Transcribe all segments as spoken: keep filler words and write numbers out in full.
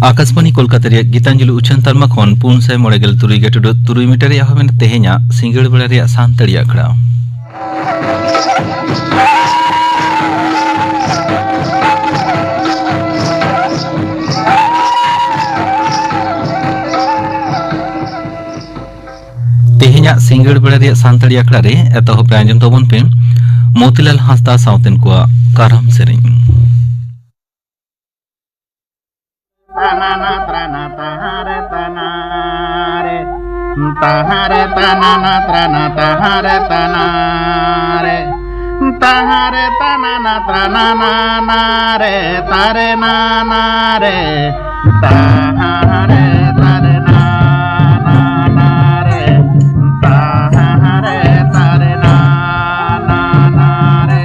ᱟᱠᱟᱥᱵᱟᱱᱤ ᱠᱳᱞᱠᱟᱛᱟ ᱨᱮᱭᱟᱜ ᱜᱤᱛᱟᱧᱡᱚᱞᱤ ᱩᱪᱷᱟᱹᱱ ᱛᱟᱞᱢᱟ ᱠᱷᱚᱱ ᱯᱩᱱ ᱥᱟᱭ ᱢᱚᱬᱮ ᱜᱮᱞ ᱛᱩᱨᱩᱭ ᱜᱮᱴᱩᱰᱩ ᱛᱩᱨᱩᱭ ᱢᱤᱴᱟᱨ ᱨᱮ ᱮᱦᱚᱵ ᱮᱱᱟ ᱛᱮᱦᱮᱧᱟᱜ ᱥᱤᱸᱜᱟᱹᱲ ᱵᱮᱲᱟ ᱨᱮᱭᱟᱜ ᱥᱟᱱᱛᱟᱲᱤ ᱟᱠᱷᱲᱟ᱾ ᱛᱮᱦᱮᱧᱟᱜ ᱥᱤᱸᱜᱟᱹᱲ ᱵᱮᱲᱟ ᱨᱮᱭᱟᱜ ᱥᱟᱱᱛᱟᱲᱤ ᱟᱠᱷᱲᱟ ᱨᱮ ᱮᱛᱚᱦᱚᱵ ᱨᱮ ᱟᱸᱡᱚᱢ ᱛᱟᱵᱚᱱ ᱯᱮ ᱢᱚᱛᱤᱞᱟᱞ ᱦᱟᱸᱥᱫᱟ ᱥᱟᱶᱛᱮᱱ ᱠᱚᱣᱟᱜ ᱠᱟᱨᱟᱢ ᱥᱮᱨᱮᱧ᱾ ᱛᱟᱦᱟᱨᱮ ᱛᱟᱱᱟᱱᱟ ᱛᱨᱟᱱᱟ ᱛᱟᱦᱟᱨᱮ ᱛᱟᱱᱟᱨᱮ᱾ ᱛᱟᱦᱟᱨᱮ ᱛᱟᱱᱟᱱᱟ ᱛᱨᱟᱱᱟ ᱱᱟᱱᱟ ᱨᱮ ᱛᱟᱨᱮ ᱱᱟᱱᱟ ᱨᱮ᱾ ᱛᱟᱦᱟᱨᱮ ᱛᱟᱨᱮ ᱱᱟᱱᱟ ᱨᱮ᱾ ᱛᱟᱦᱟᱨᱮ ᱛᱟᱨᱮ ᱱᱟᱱᱟ ᱨᱮ᱾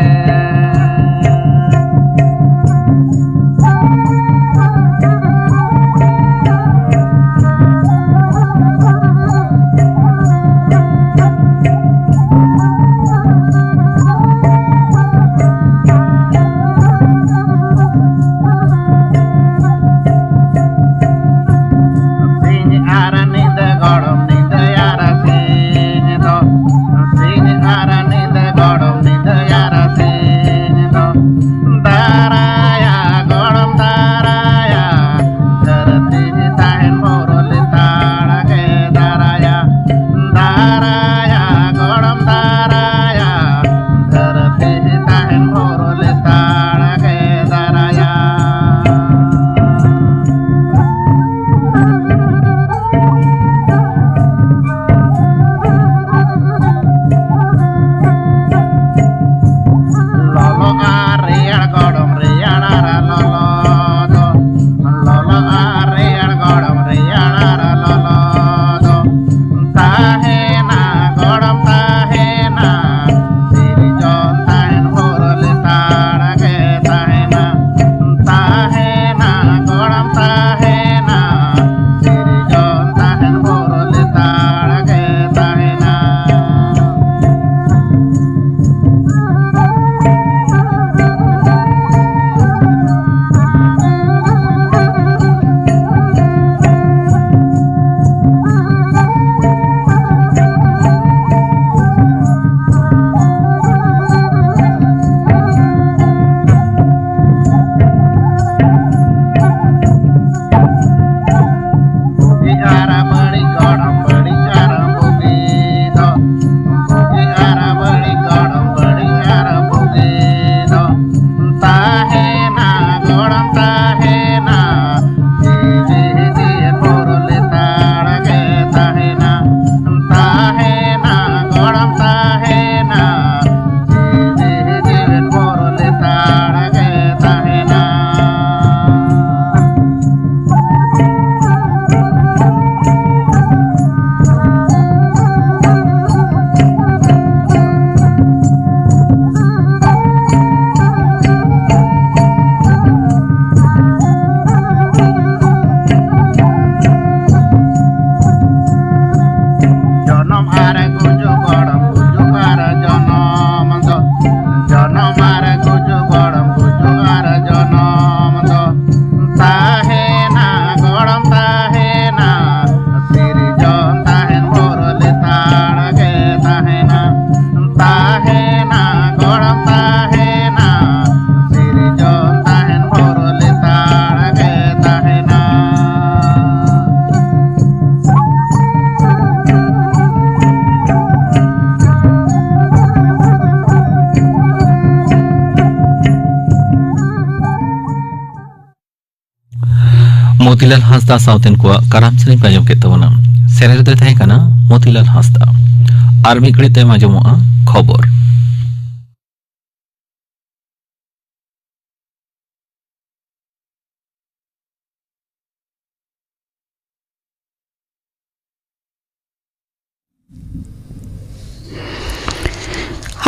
ᱢᱚᱛᱤᱞᱟᱞ ᱦᱟᱸᱥᱫᱟ ᱥᱟᱶᱛᱮᱱ ᱠᱚᱣᱟᱜ ᱠᱟᱨᱟᱢ ᱥᱮᱨᱮᱧ ᱯᱮ ᱟᱸᱡᱚᱢ ᱠᱮᱫ ᱛᱟᱵᱚᱱᱟ᱾ ᱥᱮᱨᱮᱧ ᱨᱮᱫᱚᱭ ᱛᱟᱦᱮᱸ ᱠᱟᱱᱟ ᱢᱚᱛᱤᱞᱟᱞ ᱦᱟᱸᱥᱫᱟ᱾ ᱟᱨ ᱢᱤᱫ ᱜᱷᱟᱹᱲᱤᱡ ᱛᱟᱭᱚᱢ ᱟᱸᱡᱚᱢᱚᱜᱼᱟ ᱠᱷᱚᱵᱚᱨ᱾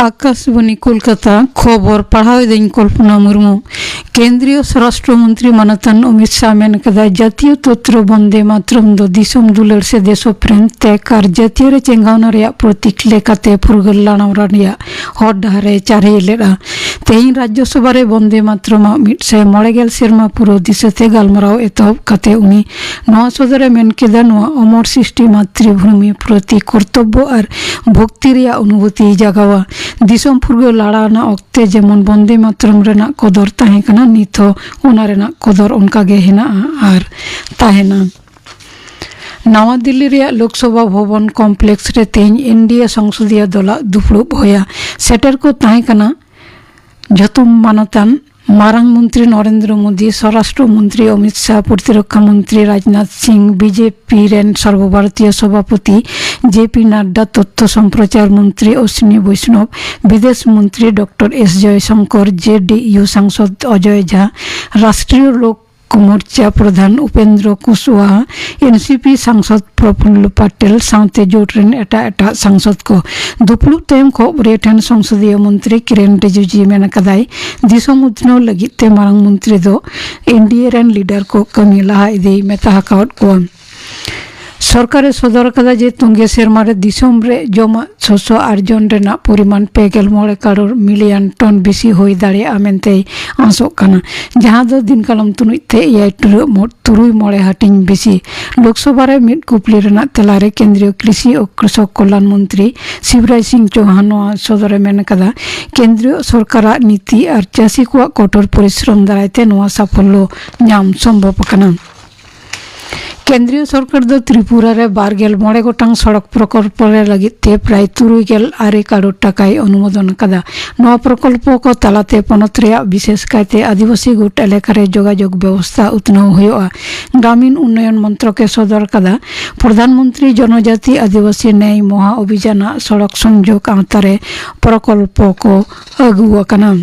ᱟᱠᱟᱥᱵᱟᱱᱤ ᱠᱳᱞᱠᱟᱛᱟ, ᱠᱷᱚᱵᱚᱨ ᱯᱟᱲᱦᱟᱣ ᱮᱫᱟᱹᱧ ᱠᱚᱞᱯᱚᱱᱟ ᱢᱩᱨᱢᱩ᱾ ᱠᱮᱱᱫᱨᱤᱭᱚ ᱥᱚᱨᱟᱥᱴᱨᱚ ᱢᱚᱱᱛᱨᱤ ᱢᱟᱱᱚᱛᱟᱱ ᱚᱢᱤᱛ ᱥᱟᱦ ᱢᱮᱱ ᱠᱟᱫᱟᱭ, ᱡᱟᱛᱤᱭᱚ ᱛᱚᱛᱨᱚ ᱵᱚᱱᱫᱮ ᱢᱟᱛᱨᱚᱢ ᱫᱚ ᱫᱤᱥᱚᱢ ᱫᱩᱞᱟᱹᱲ ᱥᱮ ᱫᱮᱥᱚ ᱯᱨᱮᱢ ᱛᱮᱜ ᱟᱨ ᱡᱟᱹᱛᱤᱭᱟᱹᱨᱤ ᱪᱮᱸᱜᱷᱟᱣᱱᱟ ᱨᱮᱭᱟᱜ ᱯᱨᱚᱛᱤᱠ ᱞᱮᱠᱟᱛᱮ ᱯᱷᱩᱨᱜᱟᱹᱞ ᱞᱟᱲᱟᱣ ᱨᱮᱭᱟᱜ ᱦᱚᱨ ᱰᱟᱦᱟᱨ ᱮ ᱪᱟᱨᱦᱤ ᱞᱮᱫᱼᱟ᱾ ᱛᱮᱦᱮᱧ ᱨᱟᱡᱽᱡᱚᱥᱚᱵᱷᱟ ᱨᱮ ᱵᱚᱱᱫᱮ ᱢᱟᱛᱨᱚᱢᱟᱜ ᱢᱤᱫ ᱥᱟᱭ ᱢᱚᱬᱮ ᱜᱮᱞ ᱥᱮᱨᱢᱟ ᱯᱩᱨᱟᱹᱣ ᱫᱤᱥᱟᱹᱛᱮ ᱜᱟᱞᱢᱟᱨᱟᱣ ᱮᱛᱚᱦᱚᱵ ᱠᱟᱛᱮ ᱩᱱᱤ ᱱᱚᱣᱟ ᱥᱚᱫᱚᱨᱮ ᱢᱮᱱ ᱠᱮᱫᱟ, ᱱᱚᱣᱟ ᱚᱢᱚᱨ ᱥᱨᱤᱥᱴᱤ ᱢᱟᱛᱨᱤᱵᱷᱩᱢᱤ ᱯᱨᱚᱛᱤ ᱠᱚᱨᱛᱚᱵᱵᱚ ᱟᱨ ᱵᱷᱚᱠᱛᱤ ᱨᱮᱭᱟᱜ ᱚᱱᱩᱵᱷᱩᱛᱤᱭ ᱡᱟᱜᱟᱣᱟ᱾ ᱫᱤᱥᱚᱢ ᱯᱷᱩᱨᱜᱟᱹᱞ ᱞᱟᱲᱟ ᱨᱮᱱᱟᱜ ᱚᱠᱛᱮ ᱡᱮᱢᱚᱱ ᱵᱚᱱᱫᱮ ᱢᱟᱛᱨᱚᱢ ᱨᱮᱱᱟᱜ ᱠᱚᱫᱚᱨ ᱛᱟᱦᱮᱸ ᱠᱟᱱᱟ, ᱱᱤᱛ ᱦᱚᱸ ᱚᱱᱟ ᱨᱮᱱᱟᱜ ᱠᱚᱫᱚᱨ ᱚᱱᱠᱟ ᱜᱮ ᱦᱮᱱᱟᱜᱼᱟ ᱟᱨ ᱛᱟᱦᱮᱱᱟ᱾ ᱱᱟᱣᱟ ᱫᱤᱞᱞᱤ ᱨᱮᱭᱟᱜ ᱞᱳᱠᱥᱚᱵᱷᱟ ᱵᱷᱚᱵᱚᱱ ᱠᱚᱢᱯᱞᱮᱠᱥ ᱨᱮ ᱛᱮᱦᱮᱧ ᱮᱱᱰᱤᱮ ᱥᱚᱝᱥᱚᱫᱤᱭᱚ ᱫᱚᱞᱟᱜ ᱫᱩᱯᱲᱩᱵ ᱦᱩᱭᱟ᱾ ᱥᱮᱴᱮᱨ ᱠᱚ ᱛᱟᱦᱮᱸ ᱠᱟᱱᱟ ᱡᱷᱚᱛᱚ ᱢᱟᱱᱚᱛᱟᱱ ᱢᱟᱨᱟᱝ ᱢᱚᱱᱛᱨᱤ ᱱᱚᱨᱮᱱᱫᱨᱚ ᱢᱳᱫᱤ, ᱥᱚᱨᱟᱥᱴᱨᱚ ᱢᱚᱱᱛᱨᱤ ᱚᱢᱤᱛ ᱥᱟᱦ, ᱯᱨᱚᱛᱤᱨᱚᱠᱠᱷᱟ ᱢᱚᱱᱛᱨᱤ ᱨᱟᱡᱽᱱᱟᱛᱷ ᱥᱤᱝ, ᱵᱤᱡᱮᱯᱤ ᱨᱮᱱ ᱥᱚᱨᱵᱚᱵᱷᱟᱨᱚᱛᱤᱭᱚ ᱥᱚᱵᱷᱟᱯᱚᱛᱤ ᱡᱮ ᱯᱤ ᱱᱟᱰᱰᱟ, ᱛᱚᱛᱛᱷᱚ ᱥᱚᱢᱯᱨᱚᱪᱟᱨ ᱢᱚᱱᱛᱨᱤ ᱚᱥᱱᱤ ᱵᱳᱭᱥᱱᱚᱵ, ᱵᱤᱫᱮᱥ ᱢᱚᱱᱛᱨᱤ ᱰᱚᱠᱴᱚᱨ ᱮᱥ ᱡᱚᱭᱥᱚᱝᱠᱚᱨ, ᱡᱮ ᱰᱤ ᱤᱭᱩ ᱥᱟᱝᱥᱚᱫ ᱚᱡᱚᱭ ᱡᱷᱟ, ᱨᱟᱥᱴᱨᱤᱭᱚ ᱞᱳᱠ ᱢᱳᱨᱪᱟ ᱯᱨᱚᱫᱷᱟᱱ ᱩᱯᱮᱱᱫᱨᱚ ᱠᱩᱥᱣᱟᱦᱟ, ᱮᱱ ᱥᱤ ᱯᱤ ᱥᱟᱝᱥᱚᱫ ᱯᱨᱚᱯᱷᱩᱞᱞᱚ ᱯᱟᱴᱮᱞ ᱥᱟᱶᱛᱮ ᱡᱳᱴ ᱨᱮᱱ ᱮᱴᱟᱜ ᱮᱴᱟᱜ ᱥᱟᱝᱥᱚᱫ ᱠᱚ᱾ ᱫᱩᱯᱲᱩᱵ ᱛᱟᱭᱚᱢ ᱠᱷᱚᱵᱚᱨᱤᱭᱟᱹ ᱴᱷᱮᱱ ᱥᱚᱝᱥᱚᱫᱤᱭᱟᱹ ᱢᱚᱱᱛᱨᱤ ᱠᱤᱨᱮᱱ ᱨᱤᱡᱤᱡᱩ ᱢᱮᱱ ᱟᱠᱟᱫᱟᱭ, ᱫᱤᱥᱚᱢ ᱩᱛᱱᱟᱹᱣ ᱞᱟᱹᱜᱤᱫ ᱛᱮ ᱢᱟᱨᱟᱝ ᱢᱚᱱᱛᱨᱤ ᱫᱚ ᱮᱱ ᱰᱤ ᱮ ᱨᱮᱱ ᱞᱤᱰᱟᱨ ᱠᱚ ᱠᱟᱹᱢᱤ ᱞᱟᱦᱟ ᱤᱫᱤᱭ ᱢᱮᱛᱟ ᱟᱠᱟᱣᱟᱫ ᱠᱚᱣᱟ᱾ ᱥᱚᱨᱠᱟᱨ ᱮ ᱥᱚᱫᱚᱨ ᱟᱠᱟᱫᱟ ᱡᱮ ᱛᱚᱝᱜᱮ ᱥᱮᱨᱢᱟ ᱨᱮ ᱫᱤᱥᱚᱢ ᱨᱮ ᱡᱚᱢᱟᱜ ᱥᱚᱥᱚ ᱟᱨᱡᱚᱱ ᱨᱮᱱᱟᱜ ᱯᱚᱨᱤᱢᱟᱱ ᱯᱮ ᱜᱮᱞ ᱢᱚᱬᱮ ᱠᱟᱨᱳᱲ ᱢᱤᱞᱤᱭᱚᱱ ᱴᱚᱱ ᱵᱮᱥᱤ ᱦᱩᱭ ᱫᱟᱲᱮᱭᱟᱜᱼᱟ ᱢᱮᱱᱛᱮᱭ ᱟᱸᱥᱚᱜ ᱠᱟᱱᱟ, ᱡᱟᱦᱟᱸ ᱫᱚ ᱫᱤᱱ ᱠᱟᱞᱚᱢ ᱛᱩᱞᱩᱡ ᱛᱮ ᱮᱭᱟᱭ ᱴᱩᱰᱟᱹᱜ ᱢᱚᱬ ᱛᱩᱨᱩᱭ ᱢᱚᱬᱮ ᱦᱟᱹᱴᱤᱧ ᱵᱮᱥᱤ᱾ ᱞᱳᱠᱥᱚᱵᱷᱟ ᱨᱮ ᱢᱤᱫ ᱠᱩᱯᱞᱤ ᱨᱮᱱᱟᱜ ᱛᱮᱞᱟ ᱨᱮ ᱠᱮᱱᱫᱨᱤᱭᱚ ᱠᱨᱤᱥᱤ ᱚ ᱠᱨᱤᱥᱚᱠ ᱠᱚᱞᱭᱟᱱ ᱢᱚᱱᱛᱨᱤ ᱥᱤᱵᱨᱟᱡᱽ ᱥᱤᱝ ᱪᱳᱦᱟᱱ ᱱᱚᱣᱟ ᱥᱚᱫᱚᱨᱮ ᱢᱮᱱ ᱟᱠᱟᱫᱟ, ᱠᱮᱱᱫᱨᱤᱭᱚ ᱥᱚᱨᱠᱟᱨᱟᱜ ᱱᱤᱛᱤ ᱟᱨ ᱪᱟᱹᱥᱤ ᱠᱚᱣᱟᱜ ᱠᱚᱴᱚᱨ ᱯᱚᱨᱤᱥᱨᱚᱢ ᱫᱟᱨᱟᱭ ᱛᱮ ᱱᱚᱣᱟ ᱥᱟᱯᱷᱚᱞᱞᱚ ᱧᱟᱢ ᱥᱚᱢᱵᱷᱚᱵ ᱟᱠᱟᱱᱟ᱾ ᱠᱮᱱᱫᱨᱤᱭᱚ ᱥᱚᱨᱠᱟᱨ ᱫᱚ ᱛᱨᱤᱯᱩᱨᱟ ᱨᱮ ᱵᱟᱨ ᱜᱮᱞ ᱢᱚᱬᱮ ᱜᱚᱴᱟᱝ ᱥᱚᱲᱚᱠ ᱯᱨᱚᱠᱚᱞᱯᱚ ᱨᱮ ᱞᱟᱹᱜᱤᱫ ᱛᱮ ᱯᱨᱟᱭ ᱛᱩᱨᱩᱭ ᱜᱮᱞ ᱟᱨᱮ ᱠᱟᱨᱳᱲ ᱴᱟᱠᱟᱭ ᱚᱱᱩᱢᱳᱫᱚᱱ ᱟᱠᱟᱫᱟ᱾ ᱱᱚᱣᱟ ᱯᱨᱚᱠᱚᱞᱯᱚ ᱠᱚ ᱛᱟᱞᱟᱛᱮ ᱯᱚᱱᱚᱛ ᱨᱮᱭᱟᱜ ᱵᱤᱥᱮᱥ ᱠᱟᱭᱛᱮ ᱟᱹᱫᱤᱵᱟᱹᱥᱤ ᱜᱩᱴ ᱮᱞᱟᱠᱟ ᱨᱮ ᱡᱳᱜᱟᱡᱳᱜᱽ ᱵᱮᱵᱚᱥᱛᱷᱟ ᱩᱛᱱᱟᱹᱣ ᱦᱩᱭᱩᱜᱼᱟ᱾ ᱜᱨᱟᱢᱤᱱ ᱩᱱᱱᱚᱭᱚᱱ ᱢᱚᱱᱛᱨᱚᱠ ᱮ ᱥᱚᱫᱚᱨ ᱟᱠᱟᱫᱟ᱾ ᱯᱨᱚᱫᱷᱟᱱ ᱢᱚᱱᱛᱨᱤ ᱡᱚᱱᱚᱡᱟᱛᱤ ᱟᱹᱫᱤᱵᱟᱹᱥᱤ ᱱᱮᱭ ᱢᱚᱦᱟ ᱚᱵᱷᱤᱡᱟᱱᱟᱜ ᱥᱚᱲᱚᱠ ᱥᱚᱝᱡᱳᱜᱽ ᱟᱣᱛᱟ ᱨᱮ ᱯᱨᱚᱠᱚᱞᱯᱚ ᱠᱚ ᱟᱹᱜᱩ ᱟᱠᱟᱱᱟ᱾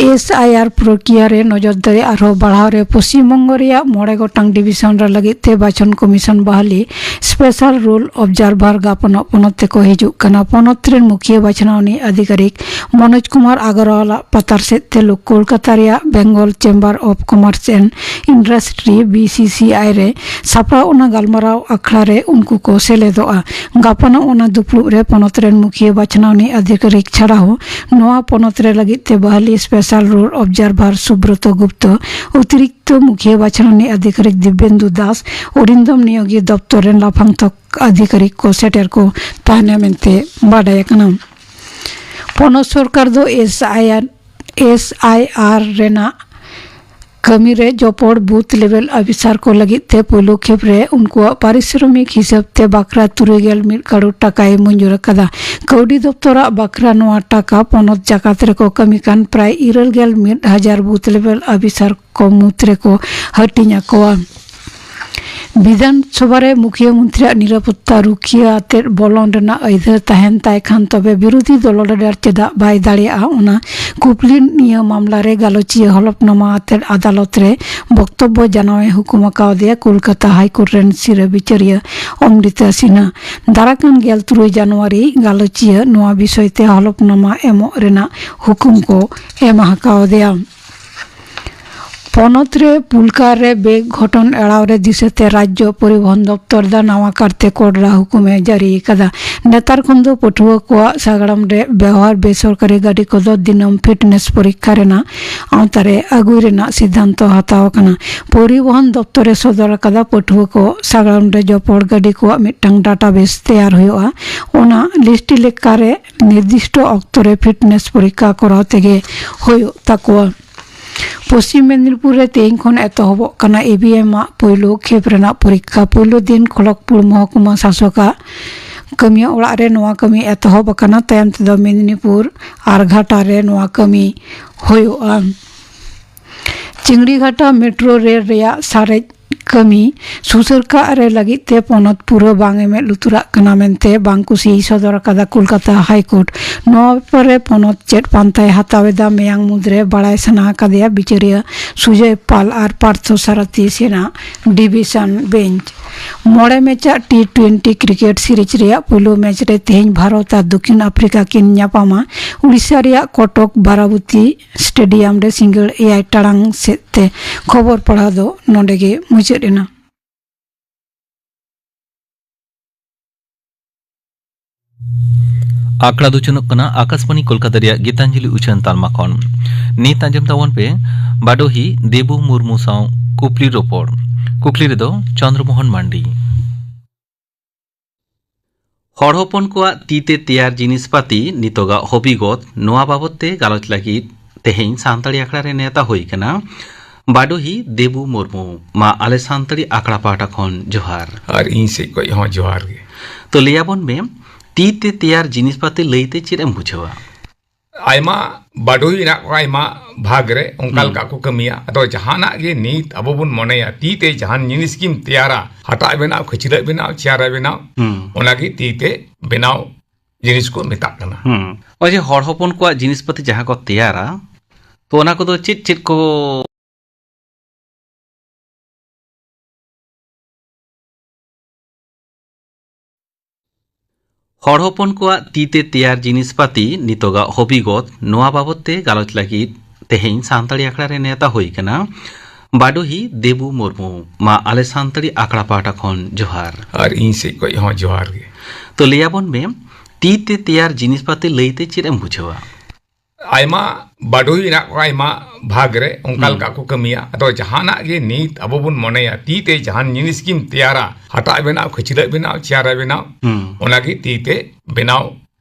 ᱮᱥ ᱟᱭ ᱟᱨ ᱯᱨᱚᱠᱨᱤᱭᱟ ᱨᱮ ᱱᱚᱡᱚᱨ ᱫᱟᱲᱮ ᱟᱨᱦᱚᱸ ᱵᱟᱲᱦᱟᱣ ᱨᱮ ᱯᱚᱥᱪᱤᱢ ᱵᱚᱝᱜᱚ ᱨᱮᱭᱟᱜ ᱢᱚᱬᱮ ᱜᱚᱴᱟᱝ ᱰᱤᱵᱤᱥᱚᱱ ᱨᱮ ᱞᱟᱹᱜᱤᱫ ᱛᱮ ᱵᱟᱪᱷᱚᱱ ᱠᱚᱢᱤᱥᱚᱱ ᱵᱟᱦᱟᱞᱤ ᱥᱯᱮᱥᱟᱞ ᱨᱩᱞ ᱚᱵᱡᱟᱨᱵᱷᱟᱨ ᱜᱟᱯᱚᱱᱚᱜ ᱯᱚᱱᱚᱛ ᱛᱮᱠᱚ ᱦᱤᱡᱩᱜ ᱠᱟᱱᱟ᱾ ᱯᱚᱱᱚᱛ ᱨᱮᱱ ᱢᱩᱠᱷᱤᱭᱟᱹ ᱵᱟᱪᱷᱱᱟᱣ ᱨᱤᱱᱤᱡ ᱟᱫᱷᱤᱠᱟᱨᱤᱠ ᱢᱚᱱᱳᱡᱽ ᱠᱩᱢᱟᱨ ᱟᱜᱚᱨᱣᱟᱞᱟᱜ ᱯᱟᱛᱟᱨ ᱥᱮᱫ ᱛᱮ ᱞᱳ-, ᱠᱳᱞᱠᱟᱛᱟ ᱨᱮᱭᱟᱜ Bengal chamber of commerce and industry, B C C I, ᱨᱮ ᱥᱟᱯᱲᱟᱣ ᱚᱱᱟ ᱜᱟᱞᱢᱟᱨᱟᱣ ᱟᱠᱷᱲᱟ ᱨᱮ ᱩᱱᱠᱩ ᱠᱚ ᱥᱮᱞᱮᱫᱚᱜᱼᱟ᱾ ᱜᱟᱯᱟᱱᱚᱜ ᱚᱱᱟ ᱫᱩᱯᱲᱩᱵ ᱨᱮ ᱯᱚᱱᱚᱛ ᱨᱮᱱ ᱢᱩᱠᱷᱤᱭᱟᱹ ᱵᱟᱪᱷᱱᱟᱣ ᱨᱤᱱᱤᱡ ᱟᱫᱷᱤᱠᱟᱨᱤᱠ ᱪᱷᱟᱲᱟ ᱦᱚᱸ ᱱᱚᱣᱟ ᱯᱚᱱᱚᱛ ᱨᱮ ᱞᱟᱹᱜᱤᱫ ᱛᱮ ᱵᱟᱦᱟᱞᱤ ᱥᱯᱮᱥᱟᱞ ᱨᱩᱞ ᱚᱵᱡᱟᱨᱵᱷᱟᱨ ᱥᱩᱵᱨᱚᱛᱚ ᱜᱩᱯᱛᱚ, ᱚᱛᱤᱨᱤᱠᱛᱚ ᱢᱩᱠᱷᱤᱭᱟᱹ ᱵᱟᱪᱷᱱᱟᱣ ᱨᱤᱱᱤᱡ ᱟᱫᱷᱤᱠᱟᱨᱤᱠ ᱫᱤᱵᱽᱵᱮᱱᱫᱩ ᱫᱟᱥ, ᱚᱨᱤᱱᱫᱚᱢ ᱱᱤᱭᱳᱜᱤ ᱫᱚᱯᱛᱚᱨ ᱨᱮᱱ ᱞᱟᱯᱷᱟᱝ ᱛᱷᱚᱠ ᱟᱫᱷᱤᱠᱟᱨᱤᱠ ᱠᱚ ᱥᱮᱴᱮᱨ ᱠᱚ ᱛᱟᱦᱮᱱᱟ ᱢᱮᱱᱛᱮ ᱵᱟᱰᱟᱭ ᱟᱠᱟᱱᱟ᱾ ᱯᱚᱱᱚᱛ ᱥᱚᱨᱠᱟᱨ ᱫᱚ S I R, S I ᱟᱨ ᱨᱮᱱᱟᱜ ᱠᱟᱹᱢᱤ ᱨᱮ ᱡᱚᱯᱚᱲ ᱵᱩᱛᱷ ᱞᱮᱵᱮᱞ ᱚᱯᱷᱤᱥᱟᱨ ᱠᱚ ᱞᱟᱹᱜᱤᱫ ᱛᱮ ᱯᱳᱭᱞᱳ ᱠᱷᱮᱯ ᱨᱮ ᱩᱱᱠᱩᱣᱟᱜ ᱯᱟᱨᱤᱥᱨᱚᱢᱤᱠ ᱦᱤᱥᱟᱹᱵ ᱛᱮ ᱵᱟᱠᱷᱨᱟ ᱛᱩᱨᱩᱭ ᱜᱮᱞ ᱢᱤᱫ ᱠᱟᱨᱳᱲ ᱴᱟᱠᱟᱭ ᱢᱚᱧᱡᱩᱨ ᱟᱠᱟᱫᱟ᱾ ᱠᱟᱹᱣᱰᱤ ᱫᱚᱯᱛᱚᱨᱟᱜ ᱵᱟᱠᱷᱨᱟ ᱱᱚᱣᱟ ᱴᱟᱠᱟ ᱯᱚᱱᱚᱛ ᱡᱟᱠᱟᱛ ᱨᱮᱠᱚ ᱠᱟᱹᱢᱤ ᱠᱟᱱ ᱯᱨᱟᱭ ᱤᱨᱟᱹᱞ ᱜᱮᱞ ᱢᱤᱫ ᱦᱟᱡᱟᱨ ᱵᱩᱛᱷ ᱞᱮᱵᱮᱞ ᱚᱯᱷᱤᱥᱟᱨ ᱠᱚ ᱢᱩᱫᱽ ᱨᱮᱠᱚ ᱦᱟᱹᱴᱤᱧ ᱟᱠᱚᱣᱟ᱾ ᱵᱤᱫᱷᱟᱱ ᱥᱚᱵᱷᱟ ᱨᱮ ᱢᱩᱠᱷᱤᱭᱟᱹ ᱢᱚᱱᱛᱨᱤᱭᱟᱜ ᱱᱤᱨᱟᱯᱚᱛᱛᱟ ᱨᱩᱠᱷᱤᱭᱟᱹ ᱟᱛᱮᱫ ᱵᱚᱞᱚᱱ ᱨᱮᱱᱟᱜ ᱟᱹᱭᱫᱟᱹᱨ ᱛᱟᱦᱮᱱ ᱛᱟᱭ ᱠᱷᱟᱱ, ᱛᱚᱵᱮ ᱵᱤᱨᱳᱫᱷᱤ ᱫᱚᱞ ᱞᱤᱰᱟᱨ ᱪᱮᱫᱟᱜ ᱵᱟᱭ ᱫᱟᱲᱮᱭᱟᱜᱼᱟ, ᱚᱱᱟ ᱠᱩᱠᱞᱤ ᱱᱤᱭᱟᱹ ᱢᱟᱢᱞᱟ ᱨᱮ ᱜᱟᱞᱚᱪᱤᱭᱟᱹ ᱦᱚᱞᱚᱯᱱᱟᱢᱟ ᱟᱛᱮᱫ ᱟᱫᱟᱞᱚᱛ ᱨᱮ ᱵᱚᱠᱛᱚᱵᱵᱚ ᱡᱟᱱᱟᱣ ᱮ ᱦᱩᱠᱩᱢ ᱟᱠᱟᱣᱫᱮᱭᱟ ᱠᱳᱞᱠᱟᱛᱟ ᱦᱟᱭ ᱠᱳᱨᱴ ᱨᱮᱱ ᱥᱤᱨᱟᱹ ᱵᱤᱪᱟᱹᱨᱤᱭᱟᱹ ᱚᱢᱨᱤᱛᱟ ᱥᱤᱱᱦᱟ᱾ ᱫᱟᱨᱟᱠᱟᱱ ᱜᱮᱞ ᱛᱩᱨᱩᱭ ᱡᱟᱱᱩᱣᱟᱨᱤ ᱜᱟᱞᱚᱪᱤᱭᱟᱹ ᱱᱚᱣᱟ ᱵᱤᱥᱚᱭ ᱛᱮ ᱦᱚᱞᱚᱯᱱᱟᱢᱟ ᱮᱢᱚᱜ ᱨᱮᱱᱟᱜ ᱦᱩᱠᱩᱢ ᱠᱚ ᱮᱢ ᱟᱠᱟᱣᱫᱮᱭᱟ᱾ ᱯᱚᱱᱚᱛ ᱨᱮ ᱯᱩᱞᱠᱟ ᱨᱮ ᱵᱮᱜᱽ ᱜᱷᱚᱴᱚᱱ ᱮᱲᱟᱣ ᱨᱮ ᱫᱤᱥᱟᱹᱛᱮ ᱨᱟᱡᱽᱡᱚ ᱯᱚᱨᱤᱵᱚᱦᱚᱱ ᱫᱚᱯᱛᱚᱨ ᱫᱚ ᱱᱟᱣᱟ ᱠᱟᱨᱛᱮ ᱠᱚᱰᱨᱟ ᱦᱩᱠᱩᱢ ᱮ ᱡᱟᱹᱨᱤ ᱟᱠᱟᱫᱟ᱾ ᱱᱮᱛᱟᱨ ᱠᱷᱚᱱ ᱫᱚ ᱯᱟᱹᱴᱷᱩᱣᱟᱹ ᱠᱚᱣᱟᱜ ᱥᱟᱜᱟᱲᱚᱢ ᱨᱮ ᱵᱮᱣᱦᱟᱨ ᱵᱮᱥᱚᱨᱠᱟᱨᱤ ᱜᱟᱹᱰᱤ ᱠᱚᱫᱚ ᱫᱤᱱᱟᱹᱢ ᱯᱷᱤᱴᱱᱮᱥ ᱯᱚᱨᱤᱠᱠᱷᱟ ᱨᱮᱱᱟᱜ ᱟᱣᱛᱟ ᱨᱮ ᱟᱹᱜᱩᱭ ᱨᱮᱱᱟᱜ ᱥᱤᱫᱷᱟᱱᱛᱚ ᱦᱟᱛᱟᱣ ᱟᱠᱟᱱᱟ᱾ ᱯᱚᱨᱤᱵᱚᱦᱚᱱ ᱫᱚᱯᱛᱚᱨ ᱮ ᱥᱚᱫᱚᱨ ᱟᱠᱟᱫᱟ, ᱯᱟᱹᱴᱷᱩᱣᱟᱹ ᱠᱚ ᱥᱟᱜᱟᱲᱚᱢ ᱨᱮ ᱡᱚᱯᱚᱲ ᱜᱟᱹᱰᱤ ᱠᱚᱣᱟᱜ ᱢᱤᱫᱴᱟᱝ ᱰᱟᱴᱟᱵᱮᱥ ᱛᱮᱭᱟᱨ ᱦᱩᱭᱩᱜᱼᱟ᱾ ᱚᱱᱟ ᱞᱤᱥᱴ ᱞᱮᱠᱟᱨᱮ ᱱᱤᱨᱫᱤᱥᱴᱚ ᱚᱠᱛᱚ ᱨᱮ ᱯᱷᱤᱴᱱᱮᱥ ᱯᱚᱨᱤᱠᱠᱷᱟ ᱠᱚᱨᱟᱣ ᱛᱮᱜᱮ ᱦᱩᱭᱩᱜ ᱛᱟᱠᱚᱣᱟ᱾ ᱯᱚᱥᱪᱤᱢ ᱢᱮᱫᱤᱱᱤᱯᱩᱨ ᱨᱮ ᱛᱮᱦᱮᱧ ᱠᱷᱚᱱ ᱮᱛᱚᱦᱚᱵᱚᱜ ᱠᱟᱱᱟ ᱤ ᱵᱷᱤ ᱮᱢ ᱟᱜ ᱯᱳᱭᱞᱳ ᱠᱷᱮᱯ ᱨᱮᱱᱟᱜ ᱯᱚᱨᱤᱠᱠᱷᱟ᱾ ᱯᱳᱭᱞᱳ ᱫᱤᱱ ᱠᱷᱚᱲᱚᱜᱽᱯᱩᱨ ᱢᱚᱦᱚᱠᱩᱢᱟ ᱥᱟᱥᱚᱠᱟᱜ ᱠᱟᱹᱢᱤᱭᱟᱹ ᱚᱲᱟᱜ ᱨᱮ ᱱᱚᱣᱟ ᱠᱟᱹᱢᱤ ᱮᱛᱚᱦᱚᱵ ᱟᱠᱟᱱᱟ᱾ ᱛᱟᱭᱚᱢ ᱛᱮᱫᱚ ᱢᱮᱫᱤᱱᱤᱯᱩᱨ ᱟᱨ ᱜᱷᱟᱴᱟ ᱨᱮ ᱱᱚᱣᱟ ᱠᱟᱹᱢᱤ ᱦᱩᱭᱩᱜᱼᱟ᱾ ᱪᱤᱝᱲᱤᱜᱷᱟᱴᱟ ᱢᱮᱴᱨᱳ ᱨᱮᱞ ᱨᱮᱭᱟᱜ ᱥᱟᱨᱮᱡ ᱠᱟᱹᱢᱤ ᱥᱩᱥᱟᱹᱨ ᱠᱟᱜ ᱨᱮ ᱞᱟᱹᱜᱤᱫ ᱛᱮ ᱯᱚᱱᱚᱛ ᱯᱩᱨᱟᱹ ᱵᱟᱝ ᱮ ᱢᱮᱫ ᱞᱩᱛᱩᱨᱟᱜ ᱠᱟᱱᱟ ᱢᱮᱱᱛᱮ ᱵᱟᱝ ᱠᱩᱥᱤᱭ ᱥᱚᱫᱚᱨ ᱟᱠᱟᱫᱟ ᱠᱳᱞᱠᱟᱛᱟ ᱦᱟᱭ ᱠᱳᱨᱴ᱾ ᱱᱚᱣᱟ ᱵᱮᱯᱟᱨ ᱨᱮ ᱯᱚᱱᱚᱛ ᱪᱮᱫ ᱯᱟᱱᱛᱟᱭ ᱦᱟᱛᱟᱣ ᱮᱫᱟ, ᱢᱮᱭᱟᱝ ᱢᱩᱫᱽᱨᱮ ᱵᱟᱲᱟᱭ ᱥᱟᱱᱟ ᱟᱠᱟᱫᱮᱭᱟ ᱵᱤᱪᱟᱹᱨᱤᱭᱟᱹ ᱥᱩᱡᱚᱭ ᱯᱟᱞ ᱟᱨ ᱯᱟᱨᱛᱷᱚ ᱥᱟᱨᱚᱛᱷᱤ ᱥᱮᱱᱟᱜ ᱰᱤᱵᱷᱤᱥᱚᱱ ᱵᱮᱧᱪ᱾ ᱢᱚᱬᱮ ᱢᱮᱪᱟᱜ ᱴᱤ ᱴᱩᱭᱮᱱᱴᱤ ᱠᱨᱤᱠᱮᱴ ᱥᱤᱨᱤᱡᱽ ᱨᱮᱭᱟᱜ ᱯᱩᱭᱞᱩ ᱢᱮᱪ ᱨᱮ ᱛᱮᱦᱮᱧ ᱵᱷᱟᱨᱚᱛ ᱟᱨ ᱫᱚᱠᱠᱷᱤᱱ ᱟᱯᱷᱨᱤᱠᱟ ᱠᱤᱱ ᱧᱟᱯᱟᱢᱟ᱾ ᱩᱲᱤᱥᱥᱟ ᱨᱮᱭᱟᱜ ᱠᱚᱴᱚᱠ ᱵᱟᱨᱟᱵᱚᱛᱤ ᱥᱴᱮᱰᱤᱭᱟᱢ ᱨᱮ ᱥᱤᱸᱜᱟᱹᱲ ᱮᱭᱟᱭ ᱴᱟᱲᱟᱝ ᱥᱮᱫ ᱛᱮ᱾ ᱠᱷᱚᱵᱚᱨ ᱯᱟᱲᱦᱟᱣ ᱫᱚ ᱱᱚᱰᱮ ᱜᱮ ᱢᱩᱪᱟᱹᱫ ᱮᱱᱟ᱾ ᱟᱠᱷᱲᱟ ᱫᱚ ᱪᱚᱱᱚᱜ ᱠᱟᱱᱟ ᱟᱠᱟᱥᱵᱟᱬᱤ ᱠᱳᱞᱠᱟᱛᱟ ᱨᱮᱭᱟᱜ ᱜᱤᱛᱟᱧᱡᱚᱞᱤ ᱩᱪᱷᱟᱹᱱ ᱛᱟᱞᱢᱟ ᱠᱷᱚᱱ᱾ ᱱᱤᱛ ᱟᱸᱡᱚᱢ ᱛᱟᱵᱚᱱ ᱯᱮ ᱵᱟᱰᱚᱦᱤ ᱫᱮᱵᱩ ᱢᱩᱨᱢᱩ ᱥᱟᱶ ᱠᱩᱠᱞᱤ ᱨᱚᱯᱚᱲ᱾ ᱠᱩᱠᱞᱤ ᱨᱮᱫᱚ ᱪᱚᱱᱫᱨᱚ ᱢᱳᱦᱚᱱ ᱢᱟᱱᱰᱤ᱾ ᱦᱚᱲ ᱦᱚᱯᱚᱱ ᱠᱚᱣᱟᱜ ᱛᱤ ᱛᱮ ᱛᱮᱭᱟᱨ ᱡᱤᱱᱤᱥ ᱯᱟᱹᱛᱤ ᱱᱤᱛᱚᱜᱟᱜ ᱦᱚᱵᱤᱜᱚᱛ, ᱱᱚᱣᱟ ᱵᱟᱵᱚᱛ ᱛᱮ ᱜᱟᱞᱚᱪ ᱞᱟᱹᱜᱤᱫ ᱛᱮᱦᱮᱧ ᱥᱟᱱᱛᱟᱲᱤ ᱟᱠᱷᱲᱟ ᱨᱮ ᱱᱮᱣᱛᱟ ᱦᱩᱭ ᱠᱟᱱᱟ ᱵᱟᱰᱚᱦᱤ ᱫᱮᱵᱩ ᱢᱩᱨᱢᱩ᱾ ᱢᱟ ᱟᱞᱮ ᱥᱟᱱᱛᱟᱲᱤ ᱟᱠᱷᱲᱟ ᱯᱟᱦᱴᱟ ᱠᱷᱚᱱ ᱡᱚᱦᱟᱨ᱾ ᱟᱨ ᱤᱧ ᱥᱮᱫ ᱠᱷᱚᱱ ᱦᱚᱸ ᱡᱚᱦᱟᱨ ᱜᱮ᱾ ᱛᱚ, ᱞᱟᱹᱭ ᱟᱵᱚᱱ ᱢᱮ, ᱛᱤ ᱛᱮ ᱛᱮᱭᱟᱨ ᱡᱤᱱᱤᱥ ᱯᱟᱹᱛᱤ ᱞᱟᱹᱭ ᱛᱮ ᱪᱮᱫ ᱮᱢ ᱵᱩᱡᱷᱟᱹᱣᱟ? ᱟᱭᱢᱟ ᱵᱟᱰᱚᱦᱤ ᱢᱮᱱᱟᱜ ᱠᱚᱣᱟ, ᱟᱭᱢᱟ ᱵᱷᱟᱜᱽ ᱨᱮ ᱚᱱᱠᱟ ᱦᱩᱸ᱾ ᱞᱮᱠᱟ ᱠᱚ ᱠᱟᱹᱢᱤᱭᱟ᱾ ᱟᱫᱚ ᱡᱟᱦᱟᱱᱟᱜ ᱜᱮ ᱱᱤᱛ ᱟᱵᱚ ᱵᱚᱱ ᱢᱚᱱᱮᱭᱟ, ᱛᱤ ᱛᱮ ᱡᱟᱦᱟᱱ ᱡᱤᱱᱤᱥ ᱜᱮᱢ ᱛᱮᱭᱟᱨᱟ, ᱦᱟᱴᱟᱜ ᱵᱮᱱᱟᱣ, ᱠᱷᱟᱹᱪᱞᱟᱹᱜ ᱵᱮᱱᱟᱣ, ᱪᱮᱭᱟᱨ ᱵᱮᱱᱟᱣ, ᱦᱩᱸ᱾ ᱚᱱᱟᱜᱮ ᱛᱤ ᱛᱮ ᱵᱮᱱᱟᱣ ᱡᱤᱱᱤᱥ ᱠᱚ ᱢᱮᱛᱟᱜ ᱠᱟᱱᱟ᱾ ᱦᱩᱸ᱾ ᱱᱚᱜᱼᱚᱭ ᱡᱮ ᱦᱚᱲ ᱦᱚᱯᱚᱱ ᱠᱚᱣᱟᱜ ᱡᱤᱱᱤᱥ ᱯᱟᱹᱛᱤ ᱡᱟᱦᱟᱸ ᱠᱚ ᱛᱮᱭᱟᱨᱟ, ᱛᱚ ᱚᱱᱟ ᱠᱚᱫᱚ ᱪᱮᱫ ᱪᱮᱫ ᱠᱚ? ᱦᱚᱲ ᱦᱚᱯᱚᱱ ᱠᱚᱣᱟᱜ ᱛᱤ ᱛᱮ ᱛᱮᱭᱟᱨ ᱡᱤᱱᱤᱥ ᱯᱟᱹᱛᱤ ᱱᱤᱛᱚᱜᱟᱜ ᱦᱚᱵᱤᱜᱚᱛ, ᱱᱚᱣᱟ ᱵᱟᱵᱚᱛ ᱛᱮ ᱜᱟᱞᱚᱪ ᱞᱟᱹᱜᱤᱫ ᱛᱮᱦᱮᱧ ᱥᱟᱱᱛᱟᱲᱤ ᱟᱠᱷᱲᱟ ᱨᱮ ᱱᱮᱣᱛᱟ ᱦᱩᱭ ᱠᱟᱱᱟ ᱵᱟᱰᱚᱦᱤ ᱫᱮᱵᱩ ᱢᱩᱨᱢᱩ᱾ ᱢᱟ ᱟᱞᱮ ᱥᱟᱱᱛᱟᱲᱤ ᱟᱠᱷᱲᱟ ᱯᱟᱦᱴᱟ ᱠᱷᱚᱱ ᱡᱚᱦᱟᱨ᱾ ᱟᱨ ᱤᱧ ᱥᱮᱫ ᱠᱷᱚᱱ ᱦᱚᱸ ᱡᱚᱦᱟᱨ ᱜᱮ᱾ ᱛᱚ, ᱞᱟᱹᱭ ᱟᱵᱚᱱ ᱢᱮ, ᱛᱤ ᱛᱮ ᱛᱮᱭᱟᱨ ᱡᱤᱱᱤᱥ ᱯᱟᱹᱛᱤ ᱞᱟᱹᱭ ᱛᱮ ᱪᱮᱫ ᱮᱢ ᱵᱩᱡᱷᱟᱹᱣᱟ? ᱟᱭᱢᱟ ᱵᱟᱰᱚᱦᱤ ᱢᱮᱱᱟᱜ ᱠᱚᱣᱟ, ᱟᱭᱢᱟ ᱵᱷᱟᱜᱽ ᱨᱮ ᱚᱱᱠᱟ ᱦᱩᱸ᱾ ᱞᱮᱠᱟ ᱠᱚ ᱠᱟᱹᱢᱤᱭᱟ᱾ ᱟᱫᱚ ᱡᱟᱦᱟᱱᱟᱜ ᱜᱮ ᱱᱤᱛ ᱟᱵᱚ ᱵᱚᱱ ᱢᱚᱱᱮᱭᱟ, ᱛᱤ ᱛᱮ ᱡᱟᱦᱟᱱ ᱡᱤᱱᱤᱥ ᱜᱮᱢ ᱛᱮᱭᱟᱨᱟ, ᱦᱟᱴᱟᱜ ᱵᱮᱱᱟᱣ, ᱠᱷᱟᱹᱪᱞᱟᱹᱜ ᱵᱮᱱᱟᱣ, ᱪᱮᱭᱟᱨ ᱵᱮᱱᱟᱣ, ᱦᱩᱸ᱾ ᱚᱱᱟᱜᱮ ᱛᱤ ᱛᱮ ᱵᱮᱱᱟᱣ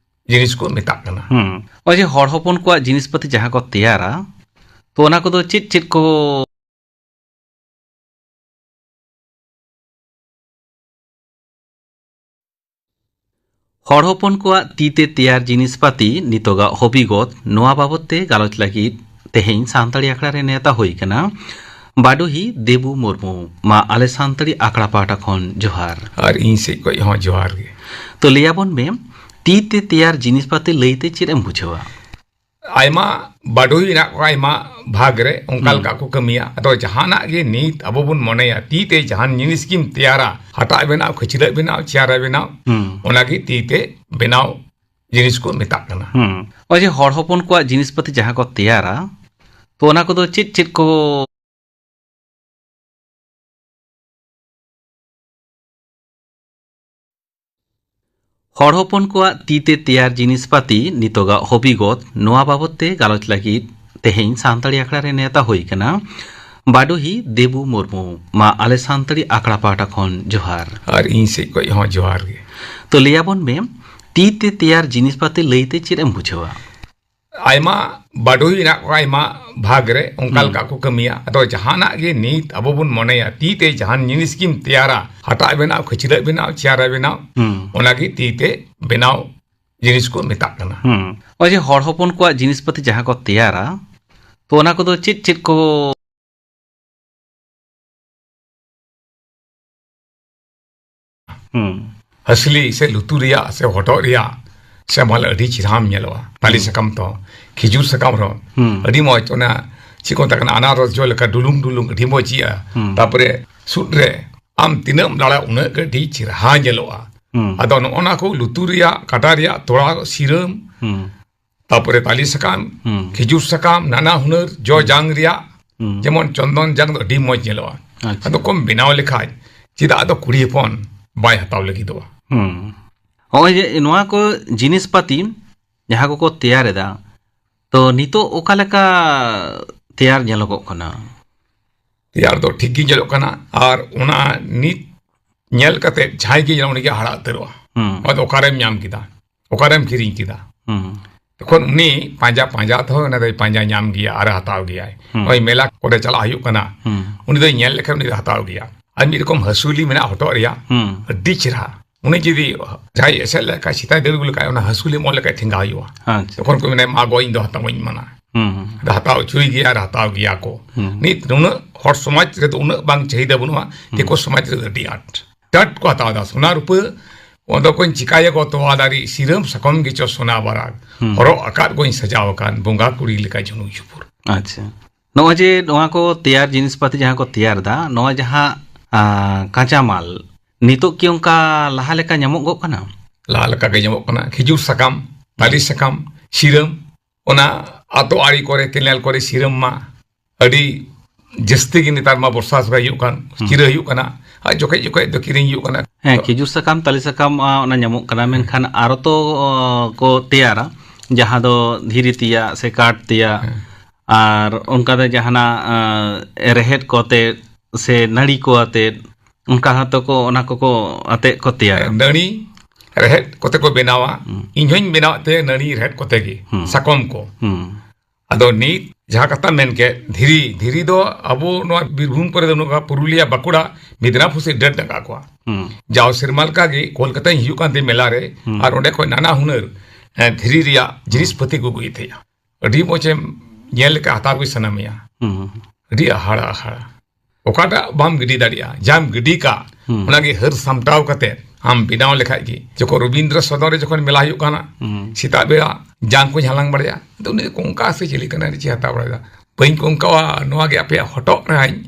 ᱡᱤᱱᱤᱥ ᱠᱚ ᱢᱮᱛᱟᱜ ᱠᱟᱱᱟ᱾ ᱦᱩᱸ᱾ ᱱᱚᱜᱼᱚᱭ ᱡᱮ ᱦᱚᱲ ᱦᱚᱯᱚᱱ ᱠᱚᱣᱟᱜ ᱡᱤᱱᱤᱥ ᱯᱟᱹᱛᱤ ᱡᱟᱦᱟᱸ ᱠᱚ ᱛᱮᱭᱟᱨᱟ, ᱛᱚ ᱛᱚ, ᱚᱱᱟ ᱠᱚᱫᱚ ᱪᱮᱫ ᱪᱮᱫ ᱠᱚ? ᱦᱚᱲ ᱦᱚᱯᱚᱱ ᱠᱚᱣᱟᱜ ᱛᱤ ᱛᱮ ᱛᱮᱭᱟᱨ ᱡᱤᱱᱤᱥ ᱯᱟᱹᱛᱤ ᱱᱤᱛᱚᱜᱟᱜ ᱦᱚᱵᱤᱜᱚᱛ, ᱱᱚᱣᱟ ᱵᱟᱵᱚᱛ ᱛᱮ ᱜᱟᱞᱚᱪ ᱞᱟᱹᱜᱤᱫ ᱛᱮᱦᱮᱧ ᱥᱟᱱᱛᱟᱲᱤ ᱟᱠᱷᱲᱟ ᱨᱮ ᱱᱮᱣᱛᱟ ᱦᱩᱭ ᱠᱟᱱᱟ ᱵᱟᱰᱚᱦᱤ ᱫᱮᱵᱩ ᱢᱩᱨᱢᱩ᱾ ᱢᱟ ᱟᱞᱮ ᱥᱟᱱᱛᱟᱲᱤ ᱟᱠᱷᱲᱟ ᱯᱟᱦᱴᱟ ᱠᱷᱚᱱ ᱡᱚᱦᱟᱨ᱾ ᱟᱨ ᱤᱧ ᱥᱮᱫ ᱠᱷᱚᱱ ᱦᱚᱸ ᱡᱚᱦᱟᱨ ᱜᱮ᱾ ᱛᱚ, ᱞᱟᱹᱭ ᱟᱵᱚᱱ ᱢᱮ, ᱛᱤ ᱛᱮ ᱛᱮᱭᱟᱨ ᱡᱤᱱᱤᱥ ᱯᱟᱹᱛᱤ ᱞᱟᱹᱭ ᱛᱮ ᱪᱮᱫ ᱮᱢ ᱵᱩᱡᱷᱟᱹᱣᱟ? ᱟᱭᱢᱟ ᱵᱟᱰᱚᱦᱤ ᱢᱮᱱᱟᱜ ᱠᱚᱣᱟ, ᱟᱭᱢᱟ ᱵᱷᱟᱜᱽ ᱨᱮ ᱚᱱᱠᱟ ᱦᱩᱸ᱾ ᱞᱮᱠᱟ ᱠᱚ ᱠᱟᱹᱢᱤᱭᱟ᱾ ᱟᱫᱚ ᱡᱟᱦᱟᱱᱟᱜ ᱜᱮ ᱱᱤᱛ ᱟᱵᱚ ᱵᱚᱱ ᱢᱚᱱᱮᱭᱟ, ᱛᱤ ᱛᱮ ᱡᱟᱦᱟᱱ ᱡᱤᱱᱤᱥ ᱜᱮᱢ ᱛᱮᱭᱟᱨᱟ, ᱦᱟᱴᱟᱜ ᱵᱮᱱᱟᱣ, ᱠᱷᱟᱹᱪᱞᱟᱹᱜ ᱵᱮᱱᱟᱣ, ᱪᱮᱭᱟᱨ ᱵᱮᱱᱟᱣ, ᱦᱩᱸ᱾ ᱚᱱᱟᱜᱮ ᱛᱤ ᱛᱮ ᱵᱮᱱᱟᱣ ᱡᱤᱱᱤᱥ ᱠᱚ ᱢᱮᱛᱟᱜ ᱠᱟᱱᱟ᱾ ᱦᱩᱸ᱾ ᱱᱚᱜᱼᱚᱭ ᱡᱮ ᱦᱚᱲ ᱦᱚᱯᱚᱱ ᱠᱚᱣᱟᱜ ᱡᱤᱱᱤᱥ ᱯᱟᱹᱛᱤ ᱡᱟᱦᱟᱸ ᱠᱚ ᱛᱮᱭᱟᱨᱟ, ᱛᱚ, ᱚᱱᱟ ᱠᱚᱫᱚ ᱪᱮᱫ ᱪᱮᱫ ᱠᱚ? ᱦᱚᱲ ᱦᱚᱯᱚᱱ ᱠᱚᱣᱟᱜ ᱛᱤ ᱛᱮ ᱛᱮᱭᱟᱨ ᱡᱤᱱᱤᱥ ᱯᱟᱹᱛᱤ ᱱᱤᱛᱚᱜᱟᱜ ᱦᱚᱵᱤᱜᱚᱛ, ᱱᱚᱣᱟ ᱵᱟᱵᱚᱛ ᱛᱮ ᱜᱟᱞᱚᱪ ᱞᱟᱹᱜᱤᱫ ᱛᱮᱦᱮᱧ ᱥᱟᱱᱛᱟᱲᱤ ᱟᱠᱷᱲᱟ ᱨᱮ ᱱᱮᱣᱛᱟ ᱦᱩᱭ ᱠᱟᱱᱟ ᱵᱟᱰᱚᱦᱤ ᱫᱮᱵᱩ ᱢᱩᱨᱢᱩ᱾ ᱢᱟ ᱟᱞᱮ ᱥᱟᱱᱛᱟᱲᱤ ᱟᱠᱷᱲᱟ ᱯᱟᱦᱴᱟ ᱠᱷᱚᱱ ᱡᱚᱦᱟᱨ᱾ ᱟᱨ ᱤᱧ ᱥᱮᱫ ᱠᱷᱚᱱ ᱦᱚᱸ ᱡᱚᱦᱟᱨ ᱜᱮ᱾ ᱛᱚ, ᱞᱟᱹᱭ ᱟᱵᱚᱱ ᱢᱮ, ᱛᱤ ᱛᱮ ᱛᱮᱭᱟᱨ ᱡᱤᱱᱤᱥ ᱯᱟᱹᱛᱤ ᱞᱟᱹᱭ ᱛᱮ ᱪᱮᱫ ᱮᱢ ᱵᱩᱡᱷᱟᱹᱣᱟ? ᱟᱭᱢᱟ ᱵᱟᱰᱚᱦᱤ ᱢᱮᱱᱟᱜ ᱠᱚᱣᱟ, ᱟᱭᱢᱟ ᱵᱷᱟᱜᱽ ᱨᱮ ᱚᱱᱠᱟ ᱦᱩᱸ᱾ ᱞᱮᱠᱟ ᱠᱚ ᱠᱟᱹᱢᱤᱭᱟ᱾ ᱟᱫᱚ ᱡᱟᱦᱟᱱᱟᱜ ᱜᱮ ᱱᱤᱛ ᱟᱵᱚ ᱵᱚᱱ ᱢᱚᱱᱮᱭᱟ, ᱛᱤ ᱛᱮ ᱡᱟᱦᱟᱱ ᱡᱤᱱᱤᱥ ᱜᱮᱢ ᱛᱮᱭᱟᱨᱟ, ᱦᱟᱴᱟᱜ ᱵᱮᱱᱟᱣ, ᱠᱷᱟᱹᱪᱞᱟᱹᱜ ᱵᱮᱱᱟᱣ, ᱪᱮᱭᱟᱨ ᱵᱮᱱᱟᱣ, ᱦᱩᱸ᱾ ᱚᱱᱟᱜᱮ ᱛᱤ ᱛᱮ ᱵᱮᱱᱟᱣ ᱡᱤᱱᱤᱥ ᱠᱚ ᱢᱮᱛᱟᱜ ᱠᱟᱱᱟ᱾ ᱦᱩᱸ᱾ ᱱᱚᱜᱼᱚᱭ ᱡᱮ ᱦᱚᱲ ᱦᱚᱯᱚᱱ ᱠᱚᱣᱟᱜ ᱡᱤᱱᱤᱥ ᱯᱟᱹᱛᱤ ᱡᱟᱦᱟᱸ ᱠᱚ ᱛᱮᱭᱟᱨᱟ, ᱛᱚ, ᱚᱱᱟ ᱠᱚᱫᱚ ᱪᱮᱫ ᱪᱮᱫ ᱠᱚ? ᱦᱩᱸ᱾ ᱦᱟᱹᱥᱞᱤ ᱥᱮ ᱞᱩᱛᱩᱨ ᱨᱮᱭᱟᱜ ᱥᱮ ᱦᱚᱴᱚᱜ ᱨᱮᱭᱟᱜ ᱥᱮ ᱢᱟᱞᱮ ᱟᱹᱰᱤ ᱪᱮᱦᱨᱟᱢ ᱧᱮᱞᱚᱜᱼᱟ᱾ ᱛᱟᱞᱮ ᱦᱩᱸ᱾ ᱥᱟᱠᱟᱢ ᱛᱚ, ᱠᱷᱤᱡᱩᱨ ᱥᱟᱠᱟᱢ ᱨᱮᱦᱚᱸ ᱦᱩᱸ᱾ ᱟᱹᱰᱤ ᱢᱚᱡᱽ, ᱚᱱᱟ ᱪᱮᱫ ᱠᱚ ᱢᱮᱛᱟᱜ ᱠᱟᱱᱟ, ᱟᱱᱟᱨᱚᱥ ᱡᱚ ᱞᱮᱠᱟ ᱰᱩᱞᱩᱝ ᱰᱩᱞᱩᱝ, ᱟᱹᱰᱤ ᱢᱚᱡᱽ ᱤᱭᱟᱹᱜᱼᱟ᱾ ᱦᱩᱸ᱾ ᱛᱟᱯᱚᱨᱮ ᱥᱩᱫ ᱨᱮ ᱟᱢ ᱛᱤᱱᱟᱹᱜ ᱮᱢ ᱞᱟᱲᱟ, ᱩᱱᱟᱹᱜ ᱜᱮ ᱟᱹᱰᱤ ᱪᱮᱦᱨᱟ ᱧᱮᱞᱚᱜᱼᱟ᱾ ᱦᱩᱸ᱾ ᱟᱫᱚ ᱱᱚᱜᱼᱚ ᱱᱟ ᱠᱚ ᱞᱩᱛᱩᱨ ᱨᱮᱭᱟᱜ, ᱠᱟᱴᱟ ᱨᱮᱭᱟᱜ, ᱛᱚᱲᱟ, ᱥᱤᱨᱟᱹᱢ, ᱦᱩᱸ᱾ ᱛᱟᱯᱚᱨᱮ ᱛᱟᱞᱮ ᱥᱟᱠᱟᱢ, ᱦᱩᱸ᱾ ᱠᱷᱤᱡᱩᱨ ᱥᱟᱠᱟᱢ, ᱱᱟᱱᱟ ᱦᱩᱱᱟᱹᱨ ᱡᱚ ᱦᱩᱸ᱾ ᱡᱟᱝ ᱨᱮᱭᱟᱜ, ᱦᱩᱸ᱾ ᱡᱮᱢᱚᱱ ᱪᱚᱱᱫᱚᱱ ᱡᱟᱝ ᱫᱚ ᱟᱹᱰᱤ ᱢᱚᱡᱽ ᱧᱮᱞᱚᱜᱼᱟ᱾ ᱟᱪᱪᱷᱟ᱾ ᱟᱫᱚ ᱠᱚᱢ ᱵᱮᱱᱟᱣ ᱞᱮᱠᱷᱟᱡ ᱪᱮᱫᱟᱜ ᱟᱫᱚ ᱠᱩᱲᱤ ᱦᱚᱯᱚᱱ ᱵᱟᱭ ᱦᱟᱛᱟᱣ ᱞᱟᱹᱜᱤᱫᱚᱜᱼᱟ? ᱦᱩᱸ᱾ ᱱᱚᱜᱼᱚᱭ ᱡᱮ ᱱᱚᱣᱟ ᱠᱚ ᱡᱤᱱᱤᱥ ᱯᱟᱹᱛᱤ ᱡᱟᱦᱟᱸ ᱠᱚᱠᱚ ᱛᱮᱭᱟᱨ ᱮᱫᱟ, ᱛᱚ, ᱱᱤᱛᱚᱜ ᱚᱠᱟ ᱞᱮᱠᱟ ᱛᱮᱭᱟᱨ ᱧᱮᱞᱚᱜᱚᱜ ᱠᱟᱱᱟ? ᱛᱮᱭᱟᱨ ᱫᱚ ᱴᱷᱤᱠ ᱜᱮ ᱧᱮᱞᱚᱜ ᱠᱟᱱᱟ, ᱟᱨ ᱚᱱᱟ ᱱᱤᱛ ᱧᱮᱞ ᱠᱟᱛᱮ ᱡᱟᱦᱟᱸᱭ ᱜᱮ ᱧᱮᱞᱟ, ᱩᱱᱤ ᱜᱮ ᱦᱟᱦᱟᱲᱟ ᱩᱛᱟᱹᱨᱚᱜᱼᱟ᱾ ᱦᱩᱸ᱾ ᱱᱚᱣᱟ ᱫᱚ ᱚᱠᱟᱨᱮᱢ ᱧᱟᱢ ᱠᱮᱫᱟ, ᱚᱠᱟᱨᱮᱢ ᱠᱤᱨᱤᱧ ᱠᱮᱫᱟ? ᱦᱩᱸ᱾ ᱛᱚᱠᱷᱚᱱ ᱩᱱᱤ ᱯᱟᱸᱡᱟ ᱯᱟᱸᱡᱟ ᱛᱮᱦᱚᱸ ᱚᱱᱟ ᱫᱚᱭ ᱯᱟᱸᱡᱟ ᱧᱟᱢ ᱜᱮᱭᱟ ᱟᱨ ᱦᱟᱛᱟᱣ ᱜᱮᱭᱟᱭ᱾ ᱦᱩᱸ᱾ ᱱᱚᱜᱼᱚᱭ ᱢᱮᱞᱟ ᱠᱚᱨᱮ ᱪᱟᱞᱟᱜ ᱦᱩᱭᱩᱜ ᱠᱟᱱᱟ, ᱦᱩᱸ᱾ ᱩᱱᱤ ᱫᱚᱭ ᱧᱮᱞ ᱞᱮᱠᱷᱟᱱ ᱩᱱᱤ ᱫᱚᱭ ᱦᱟᱛᱟᱣ ᱜᱮᱭᱟ᱾ ᱟᱨ ᱢᱤᱫ ᱨᱚᱠᱚᱢ ᱦᱟᱹᱥᱩᱞᱤ ᱢᱮᱱᱟᱜᱼᱟ ᱦᱚᱴᱚᱜ ᱨᱮᱭᱟᱜ, ᱦᱩᱸ᱾ ᱟᱹᱰᱤ ᱪᱮᱦᱨᱟ᱾ ᱩᱱᱤ ᱡᱩᱫᱤ ᱡᱟᱦᱟᱸᱭ ᱮᱥᱮᱫ ᱞᱮᱠᱷᱟᱡ, ᱥᱮᱛᱟᱭ ᱫᱟᱹᱲ ᱟᱹᱜᱩ ᱞᱮᱠᱷᱟᱡ, ᱚᱱᱟ ᱦᱟᱹᱥᱩᱞᱤ ᱢᱚᱜ ᱞᱮᱠᱷᱟᱡ ᱴᱷᱮᱸᱜᱟ ᱦᱩᱭᱩᱜᱼᱟ᱾ ᱟᱪᱪᱷᱟ᱾ ᱛᱚᱠᱷᱚᱱ ᱠᱚ ᱢᱮᱱᱟ, "ᱢᱟ ᱜᱚ, ᱤᱧ ᱫᱚ ᱦᱟᱛᱟᱣ ᱤᱧ ᱢᱟᱱᱟ᱾" ᱦᱩᱸ, ᱦᱩᱸ᱾ ᱟᱫᱚ ᱦᱟᱛᱟᱣ ᱦᱚᱪᱚᱭ ᱜᱮᱭᱟ ᱟᱨ ᱦᱟᱛᱟᱣ ᱜᱮᱭᱟ ᱠᱚ᱾ ᱦᱩᱸ᱾ ᱱᱤᱛ ᱱᱩᱱᱟᱹᱜ ᱦᱚᱲ ᱥᱚᱢᱟᱡᱽ ᱨᱮᱫᱚ ᱩᱱᱟᱹᱜ ᱵᱟᱝ ᱪᱟᱹᱦᱤᱫᱟ ᱵᱟᱹᱱᱩᱜᱼᱟ, ᱦᱩᱸ᱾ ᱫᱤᱠᱩ ᱥᱚᱢᱟᱡᱽ ᱨᱮᱫᱚ ᱟᱹᱰᱤ ᱟᱸᱴ᱾ ᱴᱟᱴ ᱠᱚ ᱦᱟᱛᱟᱣ ᱮᱫᱟ, ᱥᱚᱱᱟ ᱨᱩᱯᱟᱹ, ᱚᱱᱟ ᱫᱚ ᱠᱚᱧ ᱪᱤᱠᱟᱭᱟ ᱜᱚ, ᱛᱚᱣᱟ ᱫᱟᱨᱮ, ᱥᱤᱨᱟᱹᱢ ᱥᱟᱠᱚᱢ ᱜᱮᱪᱚ ᱥᱚᱱᱟ ᱵᱟᱨᱟᱜᱽ᱾ ᱦᱩᱸ᱾ ᱦᱚᱨᱚᱜ ᱟᱠᱟᱫ ᱜᱚᱧ ᱥᱟᱡᱟᱣ ᱟᱠᱟᱱ, ᱵᱚᱸᱜᱟ ᱠᱩᱲᱤ ᱞᱮᱠᱟ ᱡᱷᱩᱱᱩᱠ ᱡᱷᱩᱯᱩᱨ᱾ ᱟᱪᱪᱷᱟ᱾ ᱱᱚᱜᱼᱚᱭ ᱡᱮ ᱱᱚᱣᱟ ᱠᱚ ᱛᱮᱭᱟᱨ, ᱡᱤᱱᱤᱥ ᱯᱟᱹᱛᱤ ᱡᱟᱦᱟᱸ ᱠᱚ ᱛᱮᱭᱟᱨ ᱮᱫᱟ, ᱱᱚᱣᱟ ᱡᱟᱦᱟᱸ, ᱟ, ᱠᱟᱸᱪᱟ ᱢᱟᱞ, ᱱᱤᱛᱚᱜ ᱠᱤ ᱚᱱᱠᱟ ᱞᱟᱦᱟ ᱞᱮᱠᱟ ᱧᱟᱢᱚᱜᱚᱜ ᱠᱟᱱᱟ? ᱞᱟᱦᱟ ᱞᱮᱠᱟ ᱜᱮ ᱧᱟᱢᱚᱜ ᱠᱟᱱᱟ᱾ ᱠᱷᱤᱡᱩᱨ ᱥᱟᱠᱟᱢ, ᱛᱟᱞᱮ ᱥᱟᱠᱟᱢ, ᱥᱤᱨᱟᱹᱢ, ᱚᱱᱟ ᱟᱛᱳ ᱟᱲᱮ ᱠᱚᱨᱮ, ᱠᱮᱱᱮᱞ ᱠᱚᱨᱮ ᱥᱤᱨᱟᱹᱢ ᱢᱟ ᱟᱹᱰᱤ ᱡᱟᱹᱥᱛᱤ ᱜᱮ ᱱᱮᱛᱟᱨ ᱢᱟ ᱵᱚᱨᱥᱟ ᱥᱚᱢᱚᱭ ᱦᱩᱭᱩᱜ ᱠᱟᱱ, ᱦᱩᱸ᱾ ᱪᱤᱨᱟᱹ ᱦᱩᱭᱩᱜ ᱠᱟᱱᱟ, ᱟᱨ ᱡᱚᱠᱷᱮᱡ ᱡᱚᱠᱷᱮᱡ ᱫᱚ ᱠᱤᱨᱤᱧ ᱦᱩᱭᱩᱜ ᱠᱟᱱᱟ᱾ ᱦᱮᱸ, ᱛᱚ ᱠᱷᱤᱡᱩᱨ ᱥᱟᱠᱟᱢ, ᱛᱟᱞᱮ ᱥᱟᱠᱟᱢ, ᱟ, ᱚᱱᱟ ᱧᱟᱢᱚᱜ ᱠᱟᱱᱟ, ᱢᱮᱱᱠᱷᱟᱱ ᱟᱨᱚ ᱛᱚ, ᱚ, ᱠᱚ ᱛᱮᱭᱟᱨᱟ, ᱡᱟᱦᱟᱸ ᱫᱚ ᱫᱷᱤᱨᱤ ᱛᱮᱭᱟᱜ ᱥᱮ ᱠᱟᱴ ᱛᱮᱭᱟᱜ, ᱦᱮᱸ᱾ ᱟᱨ ᱚᱱᱠᱟ ᱫᱚ ᱡᱟᱦᱟᱱᱟᱜ, ᱟ, ᱨᱮᱦᱮᱫ ᱠᱚᱛᱮ ᱥᱮ ᱱᱟᱹᱲᱤ ᱠᱚ ᱟᱛᱮᱫ, ᱚᱱᱠᱟ ᱦᱚᱸᱛᱚ ᱠᱚ, ᱚᱱᱟ ᱠᱚᱠᱚ ᱟᱛᱮᱫ ᱠᱚ ᱛᱮᱭᱟᱨᱟ᱾ ᱱᱟᱹᱲᱤ ᱨᱮᱦᱮᱫ ᱠᱚᱛᱮ ᱠᱚ ᱵᱮᱱᱟᱣᱟ᱾ ᱦᱩᱸ᱾ ᱤᱧ ᱦᱚᱧ ᱵᱮᱱᱟᱣᱮᱫ ᱛᱮ ᱱᱟᱹᱲᱤ ᱨᱮᱦᱮᱫ ᱠᱚᱛᱮ ᱜᱮ, ᱦᱩᱸ᱾ ᱥᱟᱠᱚᱢ ᱠᱚ᱾ ᱦᱩᱸ᱾ ᱟᱫᱚ ᱱᱤᱛ ᱡᱟᱦᱟᱸ ᱠᱟᱛᱷᱟ ᱢᱮᱱ ᱠᱮᱫ, ᱫᱷᱤᱨᱤ, ᱫᱷᱤᱨᱤ ᱫᱚ ᱟᱵᱚ ᱱᱚᱣᱟ ᱵᱤᱨᱵᱷᱩᱢ ᱠᱚᱨᱮ ᱫᱚ ᱵᱟᱹᱱᱩᱜ ᱠᱚᱣᱟ, ᱯᱩᱨᱩᱞᱤᱭᱟ, ᱵᱟᱸᱠᱩᱲᱟ, ᱢᱮᱫᱽᱱᱟᱯᱩᱨ ᱥᱮᱫ ᱰᱷᱮᱨ ᱢᱮᱱᱟᱜ ᱠᱚᱣᱟ᱾ ᱦᱩᱸ᱾ ᱡᱟᱣ ᱥᱮᱨᱢᱟ ᱞᱮᱠᱟ ᱜᱮ ᱠᱳᱞᱠᱟᱛᱟᱧ ᱦᱤᱡᱩᱜ ᱠᱟᱱ ᱛᱮ ᱢᱮᱞᱟ ᱨᱮ, ᱦᱩᱸ᱾ ᱟᱨ ᱚᱸᱰᱮ ᱠᱷᱚᱱ ᱱᱟᱱᱟ ᱦᱩᱱᱟᱹᱨ, ᱮ, ᱫᱷᱤᱨᱤ ᱨᱮᱭᱟᱜ ᱡᱤᱱᱤᱥ ᱦᱩᱸ᱾ ᱯᱟᱹᱛᱤ ᱠᱚ ᱟᱹᱜᱩᱭᱮᱫ ᱛᱟᱦᱮᱸᱜᱼᱟ᱾ ᱟᱹᱰᱤ ᱢᱚᱡᱽ ᱮᱢ ᱧᱮᱞ ᱞᱮᱠᱟ ᱦᱟᱛᱟᱣ ᱜᱮ ᱥᱟᱱᱟ ᱢᱮᱭᱟ᱾ ᱦᱩᱸ᱾ ᱟᱹᱰᱤ ᱦᱟᱦᱟᱲᱟ, ᱦᱟᱦᱟᱲᱟ᱾ ᱚᱠᱟᱴᱟᱜ ᱵᱟᱢ ᱜᱤᱰᱤ ᱫᱟᱲᱮᱭᱟᱜᱼᱟ, ᱡᱟᱢ ᱜᱤᱰᱤ ᱠᱟᱜ, ᱦᱩᱸ᱾ ᱚᱱᱟᱜᱮ ᱦᱟᱹᱨ ᱥᱟᱢᱴᱟᱣ ᱠᱟᱛᱮ ᱟᱢ ᱵᱮᱱᱟᱣ ᱞᱮᱠᱷᱟᱡ ᱜᱮ᱾ ᱡᱚᱠᱷᱚᱱ ᱨᱚᱵᱤᱱᱫᱨᱚ ᱥᱚᱫᱚᱱ ᱨᱮ ᱡᱚᱠᱷᱚᱱ ᱢᱮᱞᱟ ᱦᱩᱭᱩᱜ ᱠᱟᱱᱟ, ᱦᱩᱸ᱾ ᱥᱮᱛᱟᱜ ᱵᱮᱲᱟ ᱡᱟᱝ ᱠᱚᱧ ᱦᱟᱞᱟᱝ ᱵᱟᱲᱟᱭᱟ, ᱟᱫᱚ ᱩᱱᱤ ᱫᱚ ᱠᱚᱝᱠᱟ ᱥᱮ ᱪᱮᱫ ᱞᱮᱠᱟᱱᱟ, ᱪᱮᱫ ᱦᱟᱛᱟᱣ ᱵᱟᱲᱟᱭᱮᱫᱟ, ᱵᱟᱹᱧ ᱠᱚᱝᱠᱟᱣᱟ, ᱱᱚᱣᱟ ᱜᱮ ᱟᱯᱮᱭᱟᱜ ᱦᱚᱴᱚᱜ ᱨᱮᱦᱟᱸᱜ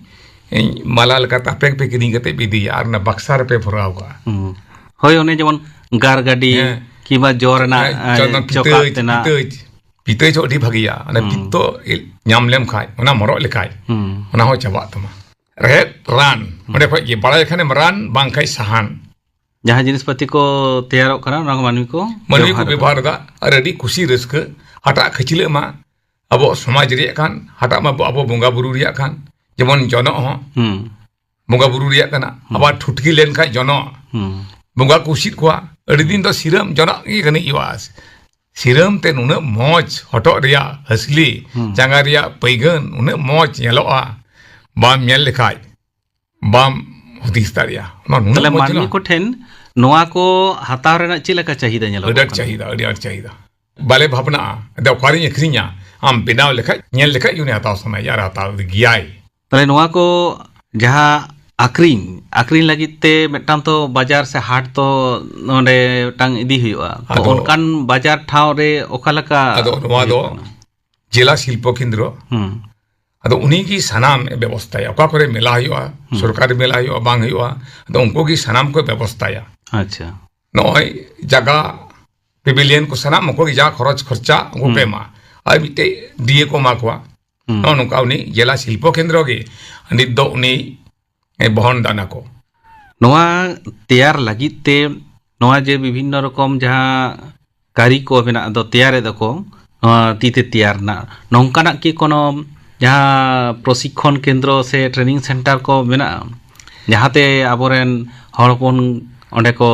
ᱤᱧ ᱢᱟᱞᱟ ᱞᱮᱠᱟᱛᱮ ᱟᱯᱮ ᱜᱮᱯᱮ ᱠᱤᱨᱤᱧ ᱠᱟᱛᱮ ᱯᱮ ᱤᱫᱤᱭᱟ ᱟᱨ ᱚᱱᱟ ᱵᱟᱠᱥᱟ ᱨᱮᱯᱮ ᱵᱷᱚᱨᱟᱣ ᱠᱟᱜᱼᱟ᱾ ᱦᱩᱸ᱾ ᱦᱳᱭ, ᱚᱱᱮ ᱡᱮᱢᱚᱱ ᱜᱟᱨ ᱜᱟᱹᱰᱤ ᱦᱮᱸ᱾ ᱠᱤᱝᱵᱟ ᱡᱚ ᱨᱮᱱᱟᱜ, ᱦᱮᱸ, ᱮ, ᱪᱚᱱᱫᱚᱱ ᱪᱚᱠᱟᱜ ᱯᱤᱛᱟᱹᱡ, ᱛᱮᱱᱟᱜ᱾ ᱯᱤᱛᱟᱹᱡ᱾ ᱯᱤᱛᱟᱹᱡ ᱦᱚᱸ ᱟᱹᱰᱤ ᱵᱷᱟᱹᱜᱤᱭᱟ᱾ ᱚᱱᱟ ᱦᱩᱸ᱾ ᱯᱤᱛᱛᱚ ᱧᱟᱢ ᱞᱮᱢ ᱠᱷᱟᱡ, ᱚᱱᱟ ᱢᱚᱨᱚᱜ ᱞᱮᱠᱷᱟᱡ, ᱦᱩᱸ᱾ ᱚᱱᱟ ᱦᱚᱸ ᱪᱟᱵᱟᱜ ᱛᱟᱢᱟ᱾ ᱨᱮᱦᱮᱫ ᱨᱟᱱ, ᱦᱩᱸ᱾ ᱚᱸᱰᱮ ᱠᱷᱚᱡ ᱜᱮ ᱵᱟᱲᱟᱭ ᱠᱷᱟᱱᱮᱢ ᱨᱟᱱ, ᱵᱟᱝ ᱠᱷᱟᱡ ᱥᱟᱦᱟᱱ᱾ ᱡᱟᱦᱟᱸ ᱡᱤᱱᱤᱥ ᱯᱟᱹᱛᱤ ᱠᱚ ᱛᱮᱭᱟᱨᱚᱜ ᱠᱟᱱᱟ, ᱚᱱᱟ ᱠᱚ ᱢᱟᱹᱱᱢᱤ ᱠᱚ ᱢᱟᱹᱱᱢᱤ ᱠᱚ ᱵᱮᱵᱚᱦᱟᱨ ᱮᱫᱟ᱾ ᱵᱮᱵᱚᱦᱟᱨ ᱮᱫᱟ ᱟᱨ ᱟᱹᱰᱤ ᱠᱩᱥᱤ ᱨᱟᱹᱥᱠᱟᱹ᱾ ᱦᱟᱴᱟᱜ ᱠᱷᱟᱹᱪᱞᱟᱹᱜ ᱢᱟ ᱟᱵᱚ ᱥᱚᱢᱟᱡᱽ ᱨᱮᱭᱟᱜ ᱠᱟᱱ, ᱦᱟᱴᱟᱜ ᱢᱟ ᱟᱵᱚ ᱵᱚᱸᱜᱟ ᱵᱩᱨᱩ ᱨᱮᱭᱟᱜ ᱠᱟᱱ, ᱡᱮᱢᱚᱱ ᱡᱚᱱᱚᱜ ᱦᱚᱸ ᱦᱩᱸ᱾ ᱵᱚᱸᱜᱟ ᱵᱩᱨᱩ ᱨᱮᱭᱟᱜ ᱠᱟᱱᱟ᱾ ᱦᱩᱸ᱾ ᱟᱵᱟᱨ ᱴᱷᱩᱴᱠᱤ ᱞᱮᱱᱠᱷᱟᱡ ᱡᱚᱱᱚᱜ, ᱦᱩᱸ᱾ ᱵᱚᱸᱜᱟ ᱠᱚ ᱩᱥᱤᱫ ᱠᱚᱣᱟ᱾ ᱟᱹᱰᱤ ᱫᱤᱱ ᱫᱚ ᱥᱤᱨᱟᱹᱢ ᱡᱚᱱᱚᱜ ᱜᱮ ᱜᱷᱟᱹᱱᱤᱡ ᱦᱩᱭᱩᱜᱼᱟ᱾ ᱥᱤᱨᱟᱹᱢ ᱛᱮ ᱱᱩᱱᱟᱹᱜ ᱢᱚᱡᱽ, ᱦᱚᱴᱚᱜ ᱨᱮᱭᱟᱜ ᱦᱟᱹᱥᱞᱤ, ᱦᱩᱸ᱾ ᱡᱟᱸᱜᱟ ᱨᱮᱭᱟᱜ ᱯᱟᱹᱭᱜᱟᱹᱱ ᱩᱱᱟᱹᱜ ᱢᱚᱡᱽ ᱧᱮᱞᱚᱜᱼᱟ, ᱵᱟᱢ ᱧᱮᱞ ᱞᱮᱠᱷᱟᱡ ᱵᱟᱢ ᱦᱩᱫᱤᱥ ᱫᱟᱲᱮᱭᱟᱜᱼᱟ᱾ ᱱᱚᱣᱟ ᱱᱩᱱᱟᱹᱜ ᱛᱟᱦᱞᱮ ᱢᱚᱡᱽ ᱢᱟᱹᱱᱢᱤ ᱧᱮᱞᱚᱜᱼᱟ᱾ ᱠᱚ ᱴᱷᱮᱱ ᱱᱚᱣᱟ ᱠᱚ ᱦᱟᱛᱟᱣ ᱨᱮᱱᱟᱜ ᱪᱮᱫ ᱞᱮᱠᱟ ᱪᱟᱦᱤᱫᱟ ᱧᱮᱞᱚᱜᱚᱜ ᱟᱹᱰᱤ ᱟᱸᱴ ᱠᱟᱱᱟ? ᱪᱟᱦᱤᱫᱟ, ᱟᱹᱰᱤ ᱟᱸᱴ ᱪᱟᱦᱤᱫᱟ᱾ ᱵᱟᱞᱮ ᱵᱷᱟᱵᱽᱱᱟᱜᱼᱟ, ᱟᱫᱚ ᱚᱠᱟᱨᱤᱧ ᱟᱹᱠᱷᱨᱤᱧᱟ? ᱟᱢ ᱵᱮᱱᱟᱣ ᱞᱮᱠᱷᱟᱡ, ᱧᱮᱞ ᱞᱮᱠᱷᱟᱡ ᱜᱮ ᱩᱱᱤ ᱦᱟᱛᱟᱣ ᱥᱟᱱᱟᱭᱮᱭᱟ ᱟᱨ ᱦᱟᱛᱟᱣ ᱜᱮᱭᱟᱭ᱾ ᱛᱟᱦᱞᱮ ᱱᱚᱣᱟ ᱠᱚ ᱡᱟᱦᱟᱸ ᱟᱠᱷᱨᱤᱧ, ᱟᱠᱷᱨᱤᱧ ᱞᱟᱹᱜᱤᱫ ᱛᱮ ᱢᱤᱫᱴᱟᱝ ᱛᱚ ᱵᱟᱡᱟᱨ ᱥᱮ ᱦᱟᱴ ᱛᱚ ᱱᱚᱰᱮ ᱢᱤᱫᱴᱟᱝ ᱤᱫᱤ ᱦᱩᱭᱩᱜᱼᱟ᱾ ᱛᱚ ᱟᱫᱚ ᱚᱱᱠᱟᱱ ᱵᱟᱡᱟᱨ ᱴᱷᱟᱶ ᱨᱮ ᱚᱠᱟ ᱞᱮᱠᱟ ᱟᱫᱚ ᱱᱚᱣᱟ ᱫᱚ ᱦᱩᱭᱩᱜ ᱠᱟᱱᱟ? ᱡᱮᱞᱟ ᱥᱤᱞᱯᱚ ᱠᱮᱱᱫᱨᱚ᱾ ᱦᱩᱸ᱾ ᱟᱫᱚ ᱩᱱᱤ ᱜᱮ ᱥᱟᱱᱟᱢ ᱮ ᱵᱮᱵᱚᱥᱛᱷᱟᱭᱟ᱾ ᱚᱠᱟ ᱠᱚᱨᱮ ᱢᱮᱞᱟ ᱦᱩᱭᱩᱜᱼᱟ, ᱦᱩᱸ᱾ ᱥᱚᱨᱠᱟᱨᱤ ᱢᱮᱞᱟ ᱦᱩᱭᱩᱜᱼᱟ, ᱵᱟᱝ ᱦᱩᱭᱩᱜᱼᱟ, ᱟᱫᱚ ᱩᱱᱠᱩ ᱜᱮ ᱥᱟᱱᱟᱢ ᱠᱚ ᱵᱮᱵᱚᱥᱛᱷᱟᱭᱟ᱾ ᱟᱪᱪᱷᱟ᱾ ᱱᱚᱜᱼᱚᱭ ᱡᱟᱭᱜᱟ, ᱯᱮᱵᱷᱤᱞᱤᱭᱚᱱ ᱠᱚ ᱥᱟᱱᱟᱢ ᱩᱱᱠᱩ ᱜᱮ ᱡᱟ ᱠᱷᱚᱨᱚᱪ ᱠᱷᱚᱨᱪᱟ ᱩᱱᱠᱩ ᱠᱚ ᱦᱩᱸ᱾ ᱮᱢᱟ᱾ ᱟᱨ ᱢᱤᱫᱴᱮᱡ ᱰᱤ ᱮ ᱠᱚ ᱮᱢᱟ ᱠᱚᱣᱟ᱾ ᱦᱩᱸ᱾ ᱱᱚᱜᱼᱚ ᱱᱚᱝᱠᱟ ᱩᱱᱤ ᱡᱮᱞᱟ ᱥᱤᱞᱯᱚ ᱠᱮᱱᱫᱨᱚ ᱜᱮ ᱱᱤᱛ ᱫᱚ ᱩᱱᱤ ᱮ ᱵᱚᱦᱚᱱ ᱫᱟᱱᱟ ᱠᱚ᱾ ᱱᱚᱣᱟ ᱛᱮᱭᱟᱨ ᱞᱟᱹᱜᱤᱫ ᱛᱮ ᱱᱚᱣᱟ ᱡᱮ ᱵᱤᱵᱷᱤᱱᱱᱚ ᱨᱚᱠᱚᱢ ᱡᱟᱦᱟᱸ ᱠᱟᱹᱨᱤ ᱠᱚ ᱢᱮᱱᱟᱜ ᱫᱚ ᱛᱮᱭᱟᱨᱮᱫ ᱫᱚᱠᱚ, ᱱᱚᱣᱟ ᱛᱤ ᱛᱮ ᱛᱮᱭᱟᱨ ᱨᱮᱱᱟᱜ, ᱱᱚᱝᱠᱟᱱᱟᱜ ᱠᱤ ᱠᱳᱱᱳ ᱡᱟᱦᱟᱸ ᱯᱨᱚᱥᱤᱠᱠᱷᱚᱱ ᱠᱮᱱᱫᱨᱚ ᱥᱮ ᱴᱨᱮᱱᱤᱝ ᱥᱮᱱᱴᱟᱨ ᱠᱚ ᱢᱮᱱᱟᱜᱼᱟ, ᱡᱟᱦᱟᱸᱛᱮ ᱟᱵᱚᱨᱮᱱ ᱦᱚᱲ ᱦᱚᱯᱚᱱ ᱚᱸᱰᱮ ᱠᱚ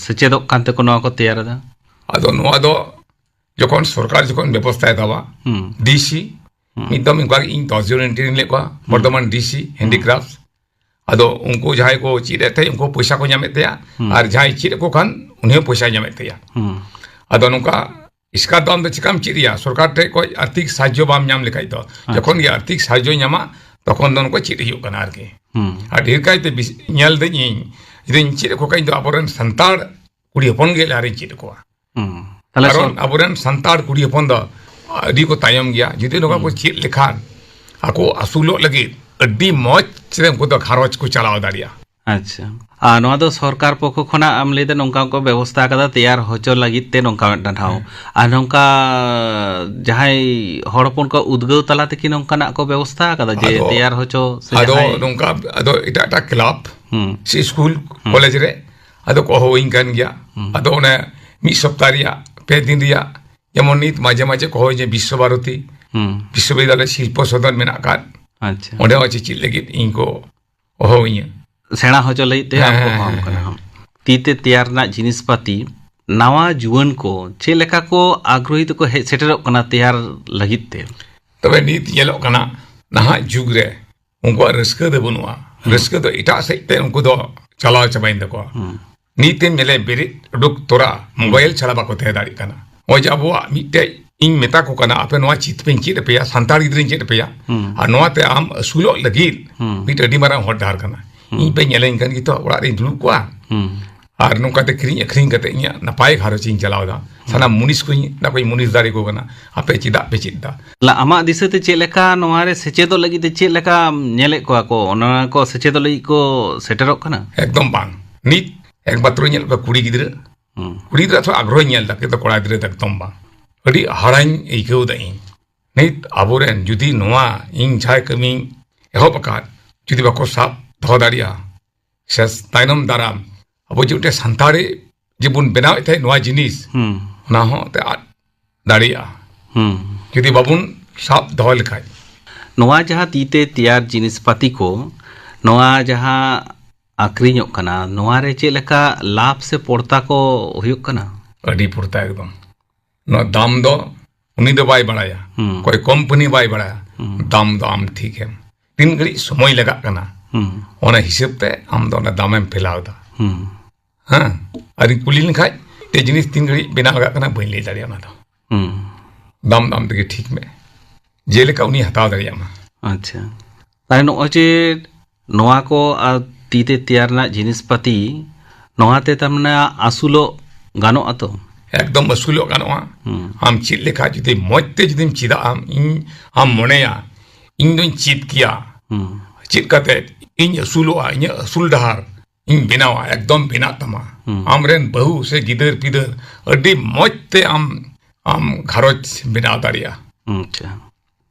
ᱥᱮᱪᱮᱫᱚᱜ ᱠᱟᱱ ᱛᱮᱠᱚ ᱱᱚᱣᱟ ᱠᱚ ᱛᱮᱭᱟᱨ ᱮᱫᱟ? ᱟᱫᱚ ᱱᱚᱣᱟ ᱫᱚ ᱡᱚᱠᱷᱚᱱ ᱥᱚᱨᱠᱟᱨ ᱡᱚᱠᱷᱚᱱ ᱵᱮᱵᱚᱥᱛᱷᱟᱭ ᱛᱟᱵᱟ, ᱦᱩᱸ᱾ ᱰᱤ ᱥᱤ, ᱦᱩᱸ᱾ ᱢᱤᱫ ᱫᱚᱢ ᱚᱱᱠᱟ ᱜᱮ ᱤᱧ ᱫᱚᱥ ᱡᱚᱱ ᱤᱧ ᱴᱨᱮᱱ ᱞᱮᱫ ᱠᱚᱣᱟ, ᱦᱩᱸ᱾ ᱵᱚᱨᱫᱷᱚᱢᱟᱱ ᱰᱤ ᱥᱤ, ᱦᱩᱸ᱾ ᱦᱮᱱᱰᱤᱠᱨᱟᱯᱷᱴ᱾ ᱟᱫᱚ ᱩᱱᱠᱩ ᱡᱟᱦᱟᱸᱭ ᱠᱚ ᱪᱮᱫ ᱮᱫ ᱛᱟᱦᱮᱸᱫ, ᱩᱱᱠᱩ ᱯᱚᱭᱥᱟ ᱠᱚ ᱧᱟᱢᱮᱫ ᱛᱟᱦᱮᱸᱫ, ᱦᱩᱸ᱾ ᱟᱨ ᱡᱟᱦᱟᱸᱭ ᱪᱮᱫ ᱟᱠᱚ ᱠᱷᱟᱱ, ᱩᱱᱤ ᱦᱚᱸ ᱯᱚᱭᱥᱟᱭ ᱧᱟᱢᱮᱫ ᱛᱟᱦᱮᱸᱫ᱾ ᱦᱩᱸ᱾ ᱟᱫᱚ ᱱᱚᱝᱠᱟ ᱮᱥᱠᱟᱨ ᱫᱚ ᱟᱢ ᱫᱚ ᱪᱤᱠᱟᱢ ᱪᱮᱫ ᱮᱭᱟ? ᱥᱚᱨᱠᱟᱨ ᱴᱷᱮᱡ ᱠᱷᱚᱡ ᱟᱨᱛᱷᱤᱠ ᱥᱟᱦᱟᱡᱽᱡᱚ ᱵᱟᱢ ᱧᱟᱢ ᱞᱮᱠᱷᱟᱡ ᱫᱚ᱾ ᱟᱪᱪᱷᱟ᱾ ᱡᱚᱠᱷᱚᱱ ᱜᱮ ᱟᱨᱛᱷᱤᱠ ᱥᱟᱦᱟᱡᱽᱡᱚᱭ ᱧᱟᱢᱟ, ᱛᱚᱠᱷᱚᱱ ᱫᱚ ᱱᱚᱝᱠᱟ ᱪᱮᱫ ᱦᱩᱭᱩᱜ ᱠᱟᱱᱟ ᱟᱨᱠᱤ᱾ ᱦᱩᱸ᱾ ᱟᱨ ᱰᱷᱮᱨ ᱠᱟᱭᱛᱮ ᱵᱤᱥ-, ᱧᱮᱞ ᱫᱟᱹᱧ ᱤᱧ, ᱡᱩᱫᱤᱧ ᱪᱮᱫ ᱟᱠᱚ ᱠᱷᱟᱡ ᱫᱚ ᱟᱵᱚᱨᱮᱱ ᱥᱟᱱᱛᱟᱲ ᱠᱩᱲᱤ ᱦᱚᱯᱚᱱ ᱜᱮ ᱞᱟᱦᱟᱨᱤᱧ ᱪᱮᱫ ᱟᱠᱚᱣᱟ᱾ ᱦᱩᱸ᱾ ᱛᱟᱦᱞᱮ ᱠᱟᱨᱚᱱ ᱥᱚᱨ- ᱟᱵᱚᱨᱮᱱ ᱥᱟᱱᱛᱟᱲ ᱠᱩᱲᱤ ᱦᱚᱯᱚᱱ ᱫᱚ ᱟᱹᱰᱤ ᱠᱚ ᱛᱟᱭᱚᱢ ᱜᱮᱭᱟ᱾ ᱡᱩᱫᱤ ᱱᱚᱝᱠᱟ ᱠᱚ ᱦᱩᱸ᱾ ᱪᱮᱫ ᱞᱮᱠᱷᱟᱱ, ᱟᱠᱚ ᱟᱹᱥᱩᱞᱚᱜ ᱞᱟᱹᱜᱤᱫ ᱟᱹᱰᱤ ᱢᱚᱡᱽ ᱛᱮ ᱩᱱᱠᱩ ᱫᱚ ᱜᱷᱟᱨᱚᱸᱡᱽ ᱠᱚ ᱪᱟᱞᱟᱣ ᱫᱟᱲᱮᱭᱟᱜᱼᱟ᱾ ᱟᱪᱪᱷᱟ᱾ ᱟᱨ ᱱᱚᱣᱟ ᱫᱚ ᱥᱚᱨᱠᱟᱨ ᱯᱚᱠᱠᱷᱚ ᱠᱷᱚᱱᱟᱜ ᱮᱢ ᱞᱟᱹᱭᱫᱟ ᱱᱚᱝᱠᱟ ᱠᱚ ᱵᱮᱵᱚᱥᱛᱷᱟ ᱟᱠᱟᱫᱟ ᱛᱮᱭᱟᱨ ᱦᱚᱪᱚ ᱞᱟᱹᱜᱤᱫ ᱛᱮ ᱱᱚᱝᱠᱟ ᱢᱤᱫᱴᱟᱝ ᱴᱷᱟᱶ᱾ ᱦᱮᱸ᱾ ᱟᱨ ᱱᱚᱝᱠᱟ ᱡᱟᱦᱟᱸᱭ ᱦᱚᱲ ᱦᱚᱯᱚᱱ ᱠᱚ ᱩᱫᱽᱜᱟᱹᱣ ᱛᱟᱞᱟ ᱛᱮᱠᱤ ᱱᱚᱝᱠᱟᱱᱟᱜ ᱠᱚ ᱵᱮᱵᱚᱥᱛᱷᱟ ᱟᱠᱟᱫᱟ ᱡᱮ ᱟᱫᱚ, ᱛᱮᱭᱟᱨ ᱦᱚᱪᱚ ᱥᱮ ᱟᱫᱚ ᱡᱟᱦᱟᱸᱭ ᱱᱚᱝᱠᱟ, ᱟᱫᱚ ᱮᱴᱟᱜ ᱮᱴᱟᱜ ᱠᱞᱟᱵᱽ ᱦᱩᱸ᱾ ᱥᱮ ᱥᱠᱩᱞ, ᱦᱩᱸ᱾ ᱠᱚᱞᱮᱡᱽ ᱨᱮ ᱟᱫᱚ ᱠᱚ ᱦᱚᱦᱚᱣᱟᱹᱧ ᱠᱟᱱ ᱜᱮᱭᱟ᱾ ᱦᱩᱸ᱾ ᱟᱫᱚ ᱚᱱᱮ ᱢᱤᱫ ᱥᱚᱯᱛᱟ ᱨᱮᱭᱟᱜ, ᱯᱮ ᱫᱤᱱ ᱨᱮᱭᱟᱜ, ᱡᱮᱢᱚᱱ ᱱᱤᱛ ᱢᱟᱡᱷᱮ ᱢᱟᱡᱷᱮ ᱠᱚ ᱦᱚᱦᱚᱣᱟᱹᱧᱟ ᱵᱤᱥᱥᱚ ᱵᱷᱟᱨᱚᱛᱤ, ᱦᱩᱸ᱾ ᱵᱤᱥᱥᱚᱵᱤᱫᱽᱫᱟᱞᱚᱭ ᱥᱤᱞᱯᱚ ᱥᱚᱫᱚᱱ ᱢᱮᱱᱟᱜ ᱟᱠᱟᱫ᱾ ᱟᱪᱪᱷᱟ᱾ ᱚᱸᱰᱮ ᱦᱚᱸ ᱪᱮᱪᱮᱫ ᱞᱟᱹᱜᱤᱫ ᱤᱧ ᱠᱚ ᱦᱚᱦᱚᱣᱟᱹᱧᱟ᱾ ᱥᱮᱬᱟ ᱦᱚᱪᱚ ᱞᱟᱹᱜᱤᱫ ᱛᱮ ᱦᱮᱸ, ᱟᱢ ᱠᱚ ᱦᱮᱸ, ᱦᱚᱦᱚᱣᱟᱢ ᱦᱮᱸ, ᱠᱟᱱᱟ᱾ ᱦᱮᱸ᱾ ᱛᱤ ᱛᱮ ᱛᱮᱭᱟᱨ ᱨᱮᱱᱟᱜ ᱡᱤᱱᱤᱥ ᱯᱟᱹᱛᱤ ᱱᱟᱣᱟ ᱡᱩᱣᱟᱹᱱ ᱠᱚ ᱪᱮᱫ ᱞᱮᱠᱟ ᱠᱚ ᱟᱜᱽᱨᱚᱦᱤ ᱛᱮᱠᱚ ᱦᱮᱡ ᱥᱮᱴᱮᱨᱚᱜ ᱠᱟᱱᱟ ᱛᱮᱭᱟᱨ ᱞᱟᱹᱜᱤᱫ ᱛᱮ? ᱛᱚᱵᱮ ᱱᱤᱛ ᱧᱮᱞᱚᱜ ᱠᱟᱱᱟ, ᱱᱟᱦᱟᱜ ᱡᱩᱜᱽ ᱨᱮ ᱩᱱᱠᱩᱣᱟᱜ ᱨᱟᱹᱥᱠᱟᱹ ᱫᱚ ᱵᱟᱹᱱᱩᱜᱼᱟ᱾ ᱦᱩᱸ᱾ ᱨᱟᱹᱥᱠᱟᱹ ᱫᱚ ᱮᱴᱟᱜ ᱥᱮᱫ ᱛᱮ ᱩᱱᱠᱩ ᱫᱚ ᱪᱟᱞᱟᱣ ᱪᱟᱵᱟᱭᱮᱱ ᱛᱟᱠᱚᱣᱟ᱾ ᱦᱩᱸ᱾ ᱱᱤᱛ ᱮᱢ ᱧᱮᱞᱮ ᱵᱮᱨᱮᱫ ᱩᱰᱩᱠ ᱛᱚᱨᱟ ᱦᱩᱸ᱾ ᱢᱳᱵᱟᱭᱤᱞ ᱪᱷᱟᱲᱟ ᱵᱟᱠᱚ ᱛᱟᱦᱮᱸ ᱫᱟᱲᱮᱭᱟᱜ ᱠᱟᱱᱟ᱾ ᱱᱚᱜᱼᱚᱭ ᱡᱮ ᱟᱵᱚᱣᱟᱜ ᱢᱤᱫᱴᱮᱡ, ᱤᱧ ᱢᱮᱛᱟ ᱠᱚ ᱠᱟᱱᱟ, ᱟᱯᱮ ᱱᱚᱣᱟ ᱪᱤᱛ ᱯᱮᱧ ᱪᱮᱫ ᱟᱯᱮᱭᱟ, ᱥᱟᱱᱛᱟᱲ ᱜᱤᱫᱽᱨᱟᱹᱧ ᱪᱮᱫ ᱟᱯᱮᱭᱟ, ᱦᱩᱸ᱾ ᱟᱨ ᱱᱚᱣᱟᱛᱮ ᱟᱢ ᱟᱹᱥᱩᱞᱚᱜ ᱞᱟᱹᱜᱤᱫ ᱦᱩᱸ᱾ ᱢᱤᱫᱴᱮᱡ ᱟᱹᱰᱤ ᱢᱟᱨᱟᱝ ᱦᱚᱨ ᱰᱟᱦᱟᱨ ᱠᱟᱱᱟ᱾ ᱦᱩᱸ᱾ ᱤᱧ ᱯᱮ ᱧᱮᱞᱮᱧ ᱠᱷᱟᱱ ᱜᱮᱛᱚ ᱚᱲᱟᱜ ᱨᱤᱧ ᱫᱩᱲᱩᱵ ᱠᱚᱜᱼᱟ᱾ ᱦᱩᱸ᱾ ᱟᱨ ᱱᱚᱝᱠᱟᱛᱮ ᱠᱤᱨᱤᱧ ᱟᱹᱠᱷᱨᱤᱧ ᱠᱟᱛᱮ ᱤᱧᱟᱹᱜ ᱱᱟᱯᱟᱭ ᱜᱷᱟᱨᱚᱸᱡᱽ ᱤᱧ ᱪᱟᱞᱟᱣ ᱮᱫᱟ᱾ ᱥᱟᱱᱟᱢ ᱢᱩᱱᱤᱥ ᱠᱚᱧ, ᱚᱱᱟ ᱠᱚᱧ ᱢᱩᱱᱤᱥ ᱫᱟᱲᱮ ᱠᱚ ᱠᱟᱱᱟ᱾ ᱟᱯᱮ ᱪᱮᱫᱟᱜ ᱯᱮ ᱪᱮᱫ ᱮᱫᱟ? ᱞᱟ-, ᱟᱢᱟᱜ ᱫᱤᱥᱟᱹ ᱛᱮ ᱪᱮᱫ ᱞᱮᱠᱟ ᱱᱚᱣᱟ ᱨᱮ ᱥᱮᱪᱮᱫᱚᱜ ᱞᱟᱹᱜᱤᱫ ᱛᱮ ᱪᱮᱫ ᱞᱮᱠᱟ ᱧᱮᱞᱮᱫ ᱠᱚᱣᱟ ᱠᱚ, ᱚᱱᱟ ᱠᱚ ᱥᱮᱪᱮᱫᱚᱜ ᱞᱟᱹᱜᱤᱫ ᱠᱚ ᱥᱮᱴᱮᱨᱚᱜ ᱠᱟᱱᱟ? ᱮᱠᱫᱚᱢ ᱵᱟᱝ᱾ ᱱᱤᱛ ᱮᱠᱢᱟᱛᱨᱚ ᱧᱮᱞ ᱠᱚᱣᱟ ᱠᱩᱲᱤ ᱜᱤᱫᱽᱨᱟᱹ᱾ ᱦᱩᱸ᱾ ᱠᱩᱲᱤ ᱜᱤᱫᱽᱨᱟᱹ ᱛᱷᱚᱲᱟ ᱟᱜᱽᱨᱚᱦᱚᱧ ᱧᱮᱞ ᱮᱫᱟ, ᱠᱤᱱᱛᱩ ᱠᱚᱲᱟ ᱜᱤᱫᱽᱨᱟᱹ ᱫᱚ ᱮᱠᱫᱚᱢ ᱵᱟᱝ᱾ ᱟᱹᱰᱤ ᱦᱟᱦᱟᱲᱟᱧ ᱟᱹᱭᱠᱟᱹᱣ ᱮᱫᱟ ᱤᱧ᱾ ᱱᱤᱛ ᱟᱵᱚᱨᱮᱱ ᱡᱩᱫᱤ ᱱᱚᱣᱟ ᱤᱧ ᱡᱟᱦᱟᱸ ᱠᱟᱹᱢᱤᱧ ᱮᱦᱚᱵ ᱟᱠᱟᱫ, ᱡᱩᱫᱤ ᱵᱟᱠᱚ ᱥᱟᱵ ᱫᱚᱦᱚ ᱫᱟᱲᱮᱭᱟᱜᱼᱟ, ᱥᱮ ᱛᱟᱭᱱᱚᱢ ᱫᱟᱨᱟᱢ ᱟᱵᱚ ᱡᱮ ᱢᱤᱫᱴᱮᱱ ᱥᱟᱱᱛᱟᱲᱤ ᱡᱮᱵᱚᱱ ᱵᱮᱱᱟᱣᱮᱫ ᱛᱟᱦᱮᱸᱫ ᱱᱚᱣᱟ ᱡᱤᱱᱤᱥ, ᱦᱩᱸ᱾ ᱚᱱᱟ ᱦᱚᱸ ᱮᱱᱛᱮ ᱟᱫ ᱫᱟᱲᱮᱭᱟᱜᱼᱟ᱾ ᱦᱩᱸ᱾ ᱡᱩᱫᱤ ᱵᱟᱵᱚᱱ ᱥᱟᱵ ᱫᱚᱦᱚ ᱞᱮᱠᱷᱟᱡ᱾ ᱱᱚᱣᱟ ᱡᱟᱦᱟᱸ ᱛᱤ ᱛᱮ ᱛᱮᱭᱟᱨ ᱡᱤᱱᱤᱥ ᱯᱟᱹᱛᱤ ᱠᱚ, ᱱᱚᱣᱟ ᱡᱟᱦᱟᱸ ᱟᱠᱷᱨᱤᱧᱚᱜ ᱠᱟᱱᱟ, ᱱᱚᱣᱟ ᱨᱮ ᱪᱮᱫ ᱞᱮᱠᱟ ᱞᱟᱵᱷ ᱥᱮ ᱯᱚᱲᱛᱟ ᱠᱚ ᱦᱩᱭᱩᱜ ᱠᱟᱱᱟ? ᱟᱹᱰᱤ ᱯᱚᱲᱛᱟ ᱮᱠᱫᱚᱢ᱾ ᱱᱚᱣᱟ ᱫᱟᱢ ᱫᱚ ᱩᱱᱤ ᱫᱚ ᱵᱟᱭ ᱵᱟᱲᱟᱭᱟ, ᱦᱩᱸ᱾ ᱚᱠᱚᱭ ᱠᱚᱢᱯᱟᱱᱤ ᱵᱟᱭ ᱵᱟᱲᱟᱭᱟ᱾ ᱦᱩᱸ᱾ ᱫᱟᱢ ᱫᱚ ᱟᱢ ᱴᱷᱤᱠ ᱮᱢ, ᱛᱤᱱ ᱜᱷᱟᱹᱲᱤᱡ ᱥᱚᱢᱚᱭ ᱞᱟᱜᱟᱜ ᱠᱟᱱᱟ, ᱦᱩᱸ᱾ ᱚᱱᱟ ᱦᱤᱥᱟᱹᱵ ᱛᱮ ᱟᱢ ᱫᱚ ᱚᱱᱟ ᱫᱟᱢᱮᱢ ᱯᱷᱮᱞᱟᱣ ᱮᱫᱟ᱾ ᱦᱩᱸ᱾ ᱦᱮᱸ, ᱟᱨᱤᱧ ᱠᱩᱞᱤ ᱞᱮᱱᱠᱷᱟᱡ, ᱡᱮ ᱡᱤᱱᱤᱥ ᱛᱤᱱ ᱜᱷᱟᱹᱲᱤᱡ ᱵᱮᱱᱟᱣ ᱞᱟᱜᱟᱜ ᱠᱟᱱᱟ, ᱵᱟᱹᱧ ᱞᱟᱹᱭ ᱫᱟᱲᱮᱭᱟᱜᱼᱟ ᱚᱱᱟ ᱫᱚ᱾ ᱦᱩᱸ᱾ ᱫᱟᱢ ᱫᱟᱢ ᱛᱮᱜᱮ ᱴᱷᱤᱠ ᱢᱮ, ᱡᱮᱞᱮᱠᱟ ᱩᱱᱤ ᱦᱟᱛᱟᱣ ᱫᱟᱲᱮᱭᱟᱜ ᱢᱟ᱾ ᱟᱪᱪᱷᱟ, ᱛᱟᱦᱞᱮ ᱱᱚᱜᱼᱚᱭ ᱡᱮ ᱱᱚᱣᱟ ᱠᱚ ᱟᱨ ᱛᱤ ᱛᱮ ᱛᱮᱭᱟᱨ ᱨᱮᱱᱟᱜ ᱡᱤᱱᱤᱥ ᱯᱟᱹᱛᱤ, ᱱᱚᱣᱟ ᱛᱮ ᱛᱟᱨ ᱢᱟᱱᱮ ᱟᱹᱥᱩᱞᱚᱜ ᱜᱟᱱᱚᱜᱼᱟ ᱛᱚ? ᱮᱠᱫᱚᱢ ᱟᱹᱥᱩᱞᱚᱜ ᱜᱟᱱᱚᱜᱼᱟ᱾ ᱦᱩᱸ᱾ ᱟᱢ ᱪᱮᱫ ᱞᱮᱠᱟ ᱡᱩᱫᱤ ᱢᱚᱡᱽ ᱛᱮ ᱡᱩᱫᱤᱢ ᱪᱮᱫᱟ, ᱟᱢ, ᱤᱧ, ᱟᱢ ᱢᱚᱱᱮᱭᱟ, ᱤᱧ ᱫᱚᱧ ᱪᱮᱫ ᱠᱮᱭᱟ, ᱦᱩᱸ᱾ ᱪᱮᱫ ᱠᱟᱛᱮ ᱤᱧ ᱟᱹᱥᱩᱞᱚᱜᱼᱟ, ᱤᱧᱟᱹᱜ ᱟᱹᱥᱩᱞ ᱰᱟᱦᱟᱨ ᱤᱧ ᱵᱮᱱᱟᱣᱟ, ᱮᱠᱫᱚᱢ ᱵᱮᱱᱟᱜ ᱛᱟᱢᱟ᱾ ᱦᱩᱸ᱾ ᱟᱢᱨᱮᱱ ᱵᱟᱹᱦᱩ ᱥᱮ ᱜᱤᱫᱟᱹᱨ ᱯᱤᱫᱟᱹᱨ ᱟᱹᱰᱤ ᱢᱚᱡᱽ ᱛᱮ ᱟᱢ, ᱟᱢ ᱜᱷᱟᱨᱚᱸᱡᱽ ᱵᱮᱱᱟᱣ ᱫᱟᱲᱮᱭᱟᱜᱼᱟ᱾ ᱟᱪᱪᱷᱟ,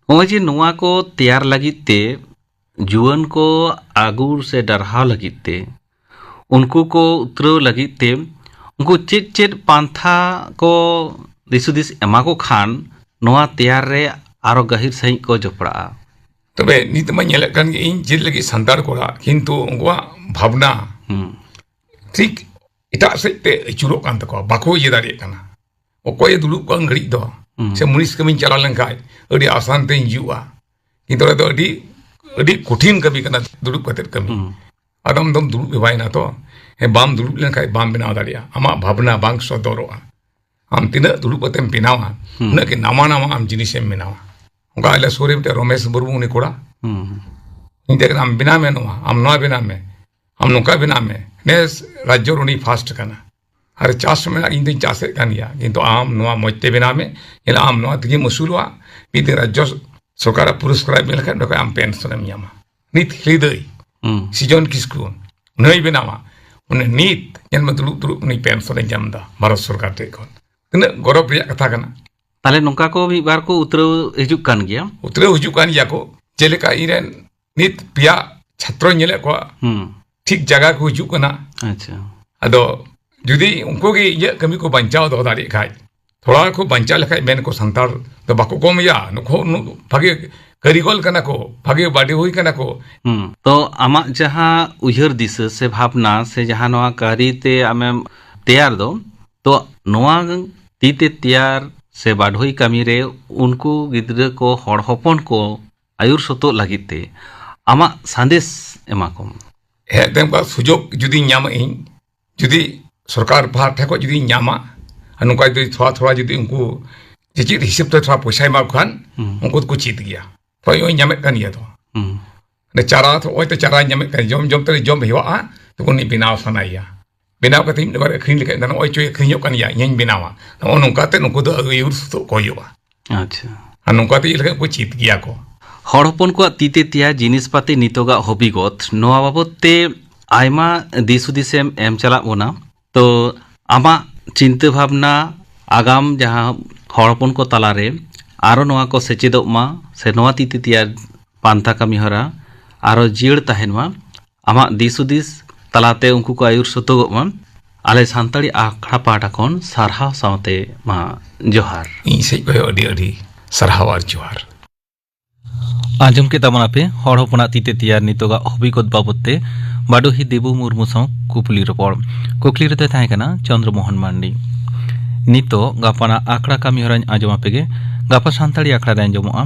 ᱱᱚᱜᱼᱚᱭ ᱡᱮ ᱱᱚᱣᱟ ᱠᱚ ᱛᱮᱭᱟᱨ ᱞᱟᱹᱜᱤᱫ ᱛᱮ ᱡᱩᱣᱟᱹᱱ ᱠᱚ ᱟᱹᱜᱩ ᱥᱮ ᱰᱟᱨᱦᱟᱣ ᱞᱟᱹᱜᱤᱫ ᱛᱮ, ᱩᱱᱠᱩ ᱠᱚ ᱩᱛᱨᱟᱹᱣ ᱞᱟᱹᱜᱤᱫ ᱛᱮ, ᱩᱱᱠᱩ ᱪᱮᱫ ᱪᱮᱫ ᱯᱟᱱᱛᱷᱟ ᱠᱚ ᱫᱤᱥ ᱦᱩᱫᱤᱥ ᱮᱢᱟ ᱠᱚ ᱠᱷᱟᱱ ᱱᱚᱣᱟ ᱛᱮᱭᱟᱨ ᱨᱮ ᱟᱨᱚ ᱜᱟᱹᱦᱤᱨ ᱥᱟᱺᱦᱤᱡ ᱠᱚ ᱡᱚᱯᱲᱟᱜᱼᱟ? ᱛᱚᱵᱮ ᱱᱤᱛ ᱢᱟ ᱧᱮᱞᱮᱫ ᱠᱟᱱ ᱜᱮ, ᱤᱧ ᱪᱮᱫ ᱞᱟᱹᱜᱤᱫ ᱥᱟᱱᱛᱟᱲ ᱠᱚᱲᱟ, ᱠᱤᱱᱛᱩ ᱩᱱᱠᱩᱣᱟᱜ ᱵᱷᱟᱵᱽᱱᱟ ᱦᱩᱸ᱾ ᱴᱷᱤᱠ ᱮᱴᱟᱜ ᱥᱮᱫ ᱛᱮ ᱟᱹᱪᱩᱨᱚᱜ ᱠᱟᱱ ᱛᱟᱠᱚᱣᱟ, ᱵᱟᱠᱚ ᱤᱭᱟᱹ ᱫᱟᱲᱮᱭᱟᱜ ᱠᱟᱱᱟ᱾ ᱚᱠᱚᱭᱮ ᱫᱩᱲᱩᱵ ᱠᱚᱜᱼᱟ ᱜᱷᱟᱹᱲᱤᱡ ᱫᱚ? ᱦᱩᱸ᱾ ᱥᱮ ᱢᱩᱱᱤᱥ ᱠᱟᱹᱢᱤᱧ ᱪᱟᱞᱟᱣ ᱞᱮᱱᱠᱷᱟᱡ ᱟᱹᱰᱤ ᱟᱥᱟᱱ ᱛᱮᱧ ᱦᱤᱡᱩᱜᱼᱟ, ᱠᱤᱱᱛᱩ ᱚᱸᱰᱮ ᱫᱚ ᱟᱹᱰᱤ, ᱟᱹᱰᱤ ᱠᱚᱴᱷᱤᱱ ᱠᱟᱹᱢᱤ ᱠᱟᱱᱟ ᱫᱩᱲᱩᱵ ᱠᱟᱛᱮᱫ ᱠᱟᱹᱢᱤ᱾ ᱦᱩᱸ᱾ ᱟᱫᱚᱢ ᱫᱚᱢ ᱫᱩᱲᱩᱵ ᱦᱮᱣᱟᱭᱮᱱᱟ ᱛᱚ, ᱦᱮᱸ, ᱵᱟᱢ ᱫᱩᱲᱩᱵ ᱞᱮᱱᱠᱷᱟᱡ ᱵᱟᱢ ᱵᱮᱱᱟᱣ ᱫᱟᱲᱮᱭᱟᱜᱼᱟ, ᱟᱢᱟᱜ ᱵᱷᱟᱵᱽᱱᱟ ᱵᱟᱝ ᱥᱚᱫᱚᱨᱚᱜᱼᱟ᱾ ᱟᱢ ᱛᱤᱱᱟᱹᱜ ᱫᱩᱲᱩᱵ ᱠᱟᱛᱮᱢ ᱵᱮᱱᱟᱣᱟ, ᱦᱩᱸ᱾ ᱩᱱᱟᱹᱜ ᱜᱮ ᱱᱟᱣᱟ ᱱᱟᱣᱟ ᱟᱢ ᱡᱤᱱᱤᱥᱮᱢ ᱵᱮᱱᱟᱣᱟ᱾ ᱚᱱᱠᱟ ᱟᱞᱮ ᱥᱩᱨ ᱨᱮ ᱢᱤᱫᱴᱮᱱ ᱨᱚᱢᱮᱥ ᱢᱩᱨᱢᱩ, ᱩᱱᱤ ᱠᱚᱲᱟ, ᱦᱩᱸ᱾ ᱤᱧ ᱴᱷᱮᱱ ᱟᱢ ᱵᱮᱱᱟᱣ ᱢᱮ ᱱᱚᱣᱟ, ᱟᱢ ᱱᱚᱣᱟ ᱵᱮᱱᱟᱣ ᱢᱮ, ᱟᱢ ᱱᱚᱝᱠᱟ ᱵᱮᱱᱟᱣ ᱢᱮ, ᱱᱮᱥ ᱨᱟᱡᱽᱡᱚ ᱨᱮ ᱩᱱᱤ ᱯᱷᱟᱥᱴ ᱠᱟᱱᱟ᱾ ᱟᱨ ᱪᱟᱥ ᱢᱮᱱᱟᱜ, ᱤᱧ ᱫᱚᱧ ᱪᱟᱥᱮᱫ ᱠᱟᱱ ᱜᱮᱭᱟ, ᱠᱤᱱᱛᱩ ᱟᱢ ᱱᱚᱣᱟ ᱢᱚᱡᱽ ᱛᱮ ᱵᱮᱱᱟᱣ ᱢᱮ, ᱧᱮᱞ ᱟᱢ ᱱᱚᱣᱟ ᱛᱮᱜᱮᱢ ᱟᱹᱥᱩᱞᱚᱜᱼᱟ᱾ ᱢᱤᱫ ᱫᱤᱱ ᱨᱟᱡᱽᱡᱚ ᱥᱚᱨᱠᱟᱨᱟᱜ ᱯᱩᱨᱚᱥᱠᱟᱨ ᱮᱢ ᱧᱮᱞ ᱞᱮᱠᱷᱟᱱ ᱚᱸᱰᱮ ᱠᱷᱚᱱ ᱟᱢ ᱯᱮᱱᱥᱚᱱ ᱮᱢ ᱧᱟᱢᱟ᱾ ᱱᱤᱛ ᱦᱤᱞᱤᱫᱟᱹᱭ, ᱦᱩᱸ᱾ ᱥᱤᱡᱚᱱ ᱠᱤᱥᱠᱩ, ᱱᱟᱹᱭ ᱵᱮᱱᱟᱣᱟ, ᱩᱱᱤ ᱱᱤᱛ ᱧᱮᱞ ᱢᱮ ᱫᱩᱲᱩᱵ ᱫᱩᱲᱩᱵ ᱩᱱᱤ ᱯᱮᱱᱥᱚᱱ ᱮ ᱧᱟᱢ ᱮᱫᱟ ᱵᱷᱟᱨᱚᱛ ᱥᱚᱨᱠᱟᱨ ᱴᱷᱮᱱ ᱠᱷᱚᱱ᱾ ᱛᱤᱱᱟᱹᱜ ᱜᱚᱨᱚᱵᱽ ᱨᱮᱭᱟᱜ ᱠᱟᱛᱷᱟ ᱠᱟᱱᱟ᱾ ᱛᱟᱦᱞᱮ ᱱᱚᱝᱠᱟ ᱠᱚ ᱢᱤᱫ ᱵᱟᱨ ᱠᱚ ᱩᱛᱨᱟᱹᱣ ᱦᱤᱡᱩᱜ ᱠᱟᱱ ᱜᱮᱭᱟ᱾ ᱩᱛᱨᱟᱹᱣ ᱦᱤᱡᱩᱜ ᱠᱟᱱ ᱜᱮᱭᱟ ᱠᱚ, ᱡᱮᱞᱮᱠᱟ ᱤᱧ ᱨᱮᱱ ᱱᱤᱛ ᱯᱮᱭᱟ ᱪᱷᱟᱛᱨᱚᱧ ᱧᱮᱞᱮᱫ ᱠᱚᱣᱟ, ᱦᱩᱸ᱾ ᱴᱷᱤᱠ ᱡᱟᱭᱜᱟ ᱠᱚ ᱦᱤᱡᱩᱜ ᱠᱟᱱᱟ᱾ ᱟᱪᱪᱷᱟ᱾ ᱟᱫᱚ ᱡᱩᱫᱤ ᱩᱱᱠᱩ ᱜᱮ ᱤᱧᱟᱹᱜ ᱠᱟᱹᱢᱤ ᱠᱚ ᱵᱟᱧᱪᱟᱣ ᱫᱚᱦᱚ ᱫᱟᱲᱮᱭᱟᱜ ᱠᱷᱟᱡ, ᱛᱷᱚᱲᱟ ᱠᱚ ᱵᱟᱧᱪᱟᱣ ᱞᱮᱠᱷᱟᱡ, ᱢᱮᱱ ᱠᱚ ᱥᱟᱱᱛᱟᱲ ᱫᱚ ᱵᱟᱠᱚ ᱠᱚᱢ ᱜᱮᱭᱟ, ᱱᱩᱠᱩ ᱱᱩ-, ᱵᱷᱟᱜᱮ ᱠᱟᱹᱨᱤᱜᱚᱞ ᱠᱟᱱᱟ ᱠᱚ, ᱵᱷᱟᱜᱮ ᱵᱟᱰᱮ ᱦᱩᱭ ᱠᱟᱱᱟ ᱠᱚ᱾ ᱦᱩᱸ᱾ ᱛᱚ ᱟᱢᱟᱜ ᱡᱟᱦᱟᱸ ᱩᱭᱦᱟᱹᱨ ᱫᱤᱥᱟᱹ ᱥᱮ ᱵᱷᱟᱵᱽᱱᱟ ᱥᱮ ᱡᱟᱦᱟᱸ ᱱᱚᱣᱟ ᱠᱟᱹᱨᱤ ᱛᱮ ᱟᱢᱮᱢ ᱛᱮᱭᱟᱨ ᱫᱚ, ᱛᱚ ᱱᱚᱣᱟ ᱛᱤ ᱛᱮ ᱛᱮᱭᱟᱨ ᱥᱮ ᱵᱟᱰᱷᱳᱭ ᱠᱟᱹᱢᱤ ᱨᱮ ᱩᱱᱠᱩ ᱜᱤᱫᱽᱨᱟᱹ ᱠᱚ, ᱦᱚᱲ ᱦᱚᱯᱚᱱ ᱠᱚ ᱟᱹᱭᱩᱨ ᱥᱚᱛᱚᱜ ᱞᱟᱹᱜᱤᱫ ᱛᱮ ᱟᱢᱟᱜ ᱥᱟᱸᱫᱮᱥ ᱮᱢᱟ ᱠᱚᱢ᱾ ᱦᱮᱸ, ᱛᱮ ᱚᱱᱠᱟ ᱥᱩᱡᱳᱜᱽ ᱡᱩᱫᱤ ᱧᱟᱢᱟᱜ ᱤᱧ, ᱡᱩᱫᱤ ᱥᱚᱨᱠᱟᱨ ᱯᱟᱦᱴᱟ ᱠᱷᱚᱱ ᱡᱩᱫᱤᱧ ᱧᱟᱢᱟ, ᱟᱨ ᱱᱚᱝᱠᱟ ᱡᱩᱫᱤ ᱛᱷᱚᱲᱟ ᱛᱷᱚᱲᱟ ᱡᱩᱫᱤ ᱩᱱᱠᱩ ᱪᱮᱪᱮᱫ ᱦᱤᱥᱟᱹᱵ ᱛᱮ ᱛᱷᱚᱲᱟ ᱯᱚᱭᱥᱟᱭ ᱮᱢᱟ ᱠᱚ ᱠᱷᱟᱱ, ᱦᱩᱸ᱾ ᱩᱱᱠᱩ ᱫᱚᱠᱚ ᱪᱮᱫ ᱜᱮᱭᱟ᱾ ᱛᱚ ᱤᱧ ᱧᱟᱢᱮᱫ ᱠᱟᱱ ᱜᱮᱭᱟ ᱛᱚ᱾ ᱦᱩᱸ᱾ ᱚᱸᱰᱮ ᱪᱟᱨᱟ, ᱱᱚᱜᱼᱚᱭ ᱛᱚ ᱪᱟᱨᱟᱧ ᱧᱟᱢᱮᱫ ᱠᱟᱱ, ᱡᱚᱢ ᱡᱚᱢ ᱛᱮ ᱡᱚᱢ ᱦᱮᱣᱟᱜᱼᱟ, ᱛᱚᱠᱷᱚᱱ ᱩᱱᱤ ᱵᱮᱱᱟᱣ ᱥᱟᱱᱟᱭᱮᱭᱟ᱾ ᱵᱮᱱᱟᱣ ᱠᱟᱛᱮ ᱢᱤᱫ ᱵᱟᱨ ᱟᱹᱠᱷᱨᱤᱧ ᱞᱮᱠᱷᱟᱡ, ᱱᱚᱜᱼᱚᱭ ᱪᱚᱭ ᱟᱹᱠᱷᱨᱤᱧᱚᱜ ᱠᱟᱱ ᱜᱮᱭᱟ, ᱤᱧᱤᱧ ᱵᱮᱱᱟᱣᱟ᱾ ᱱᱚᱜᱼᱚ ᱱᱚᱝᱠᱟ ᱛᱮ ᱱᱩᱠᱩ ᱫᱚ ᱟᱹᱭᱩᱨ ᱥᱩᱛᱩᱜ ᱠᱚ ᱦᱩᱭᱩᱜᱼᱟ᱾ ᱟᱪᱪᱷᱟ᱾ ᱟᱨ ᱱᱚᱝᱠᱟ ᱛᱮ ᱤᱭᱟᱹ ᱞᱮᱠᱷᱟᱡ ᱠᱚ ᱪᱮᱫ ᱜᱮᱭᱟ ᱠᱚ᱾ ᱦᱚᱲ ᱦᱚᱯᱚᱱ ᱠᱚᱣᱟᱜ ᱛᱤ ᱛᱮ ᱛᱮᱭᱟᱨ ᱡᱤᱱᱤᱥ ᱯᱟᱹᱛᱤ ᱱᱤᱛᱚᱜᱟᱜ ᱦᱚᱵᱤ ᱜᱚᱛ, ᱱᱚᱣᱟ ᱵᱟᱵᱚᱛ ᱛᱮ ᱟᱭᱢᱟ ᱫᱤᱥ ᱦᱩᱫᱤᱥ ᱮᱢ ᱮᱢ ᱪᱟᱞᱟᱜ ᱵᱚᱱᱟ᱾ ᱛᱚ ᱟᱢᱟᱜ ᱪᱤᱱᱛᱟᱹ ᱵᱷᱟᱵᱽᱱᱟ, ᱟᱜᱟᱢ ᱡᱟᱦᱟᱸ ᱦᱚᱲ ᱦᱚᱯᱚᱱ ᱠᱚ ᱛᱟᱞᱟᱨᱮ ᱟᱨᱚ ᱱᱚᱣᱟ ᱠᱚ ᱥᱮᱪᱮᱫᱚᱜ ᱢᱟ, ᱥᱮ ᱱᱚᱣᱟ ᱛᱤ ᱛᱮ ᱛᱮᱭᱟᱨ ᱯᱟᱱᱛᱷᱟ ᱠᱟᱹᱢᱤ ᱦᱚᱨᱟ ᱟᱨᱚ ᱡᱤᱭᱟᱹᱲ ᱛᱟᱦᱮᱱ ᱢᱟ, ᱟᱢᱟᱜ ᱫᱤᱥ ᱦᱩᱫᱤᱥ ᱛᱟᱞᱟᱛᱮ ᱩᱱᱠᱩ ᱠᱚ ᱟᱹᱭᱩᱨ ᱥᱚᱛᱚᱜᱚᱜ ᱢᱟ᱾ ᱟᱞᱮ ᱥᱟᱱᱛᱟᱲᱤ ᱟᱠᱷᱲᱟ ᱯᱟᱦᱴᱟ ᱠᱷᱚᱱ ᱥᱟᱨᱦᱟᱣ ᱥᱟᱶᱛᱮ ᱢᱟ ᱡᱚᱦᱟᱨ᱾ ᱤᱧ ᱥᱮᱫ ᱠᱷᱚᱱ ᱟᱹᱰᱤ ᱟᱹᱰᱤ ᱥᱟᱨᱦᱟᱣ ᱟᱨ ᱡᱚᱦᱟᱨ᱾ ᱟᱸᱡᱚᱢ ᱠᱮᱫ ᱛᱟᱵᱚᱱᱟᱯᱮ ᱦᱚᱲ ᱦᱚᱯᱚᱱᱟᱜ ᱛᱤᱛᱮ ᱛᱮᱭᱟᱨ ᱱᱤᱛᱚᱜᱟᱜ ᱦᱚᱵᱤ ᱠᱚᱫ ᱵᱟᱵᱚᱛ ᱛᱮ ᱵᱟᱰᱚᱦᱤ ᱫᱮᱵᱩ ᱢᱩᱨᱢᱩ ᱥᱟᱶ ᱠᱩᱯᱞᱤ ᱨᱚᱯᱚᱲ᱾ ᱠᱩᱠᱞᱤ ᱨᱮᱫᱚᱭ ᱛᱟᱦᱮᱸ ᱠᱟᱱᱟ ᱪᱚᱱᱫᱨᱚ ᱢᱳᱦᱚᱱ ᱢᱟᱱᱰᱤ᱾ ᱱᱤᱛᱚᱜ ᱜᱟᱯᱟᱱᱟᱜ ᱟᱠᱷᱲᱟ ᱠᱟᱹᱢᱤ ᱦᱚᱨᱟᱧ ᱟᱸᱡᱚᱢ ᱟᱯᱮ ᱜᱮ᱾ ᱜᱟᱯᱟ ᱥᱟᱱᱛᱟᱲᱤ ᱟᱠᱷᱲᱟ ᱨᱮ ᱟᱸᱡᱚᱢᱚᱜᱼᱟ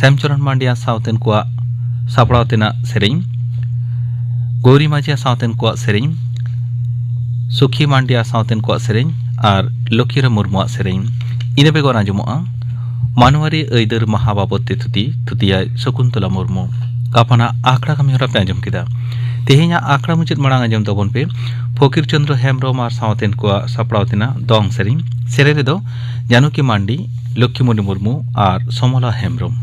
ᱥᱮᱢᱪᱚᱨᱚᱱ ᱢᱟᱱᱰᱤᱭᱟᱜ ᱥᱟᱶᱛᱮᱱ ᱠᱚᱣᱟᱜ ᱥᱟᱯᱲᱟᱣ ᱛᱮᱱᱟᱜ ᱥᱮᱨᱮᱧ, ᱜᱳᱨᱤ ᱢᱟᱹᱡᱷᱤᱭᱟᱜ ᱥᱟᱶᱛᱮᱱ ᱠᱚᱣᱟᱜ ᱥᱮᱨᱮᱧ, ᱥᱩᱠᱷᱤ ᱢᱟᱱᱰᱤᱭᱟᱜ ᱥᱟᱶᱛᱮᱱ ᱠᱚᱣᱟᱜ ᱥᱮᱨᱮᱧ ᱟᱨ ᱞᱚᱠᱷᱤᱨᱟᱢ ᱢᱩᱨᱢᱩᱣᱟᱜ ᱥᱮᱨᱮᱧ᱾ ᱤᱱᱟᱹ ᱵᱮᱜᱚᱨ ᱟᱸᱡᱚᱢᱚᱜᱼᱟ ᱢᱟᱱᱣᱟᱨᱤ ᱟᱹᱭᱫᱟᱹᱨ ᱢᱟᱦᱟ ᱵᱟᱵᱚᱛ ᱛᱮ ᱛᱷᱩᱛᱤ, ᱛᱷᱩᱛᱤᱭᱟᱭ ᱥᱚᱠᱩᱱᱛᱚᱞᱟ ᱢᱩᱨᱢᱩ᱾ ᱜᱟᱯᱟᱱᱟᱜ ᱟᱠᱷᱲᱟ ᱠᱟᱹᱢᱤ ᱦᱚᱨᱟ ᱯᱮ ᱟᱸᱡᱚᱢ ᱠᱮᱫᱟ᱾ ᱛᱮᱦᱮᱧᱟᱜ ᱟᱠᱷᱲᱟ ᱢᱩᱪᱟᱹᱫ ᱢᱟᱲᱟᱝ ᱟᱸᱡᱚᱢ ᱛᱟᱵᱚᱱ ᱯᱮ ᱯᱷᱚᱠᱤᱨ ᱪᱚᱸᱫᱽᱨᱚ ᱦᱮᱢᱵᱽᱨᱚᱢ ᱟᱨ ᱥᱟᱶᱛᱮᱱ ᱠᱚᱣᱟᱜ ᱥᱟᱯᱲᱟᱣ ᱛᱮᱱᱟᱜ ᱫᱚᱝ ᱥᱮᱨᱮᱧ᱾ ᱥᱮᱨᱮᱧ ᱨᱮᱫᱚ ᱡᱟᱱᱩᱠᱤ ᱢᱟᱱᱰᱤ, ᱞᱚᱠᱠᱷᱤᱢᱚᱱᱤ ᱢᱩᱨᱢᱩ ᱟᱨ ᱥᱚᱢᱚᱞᱟ ᱦᱮᱢᱵᱽᱨᱚᱢ᱾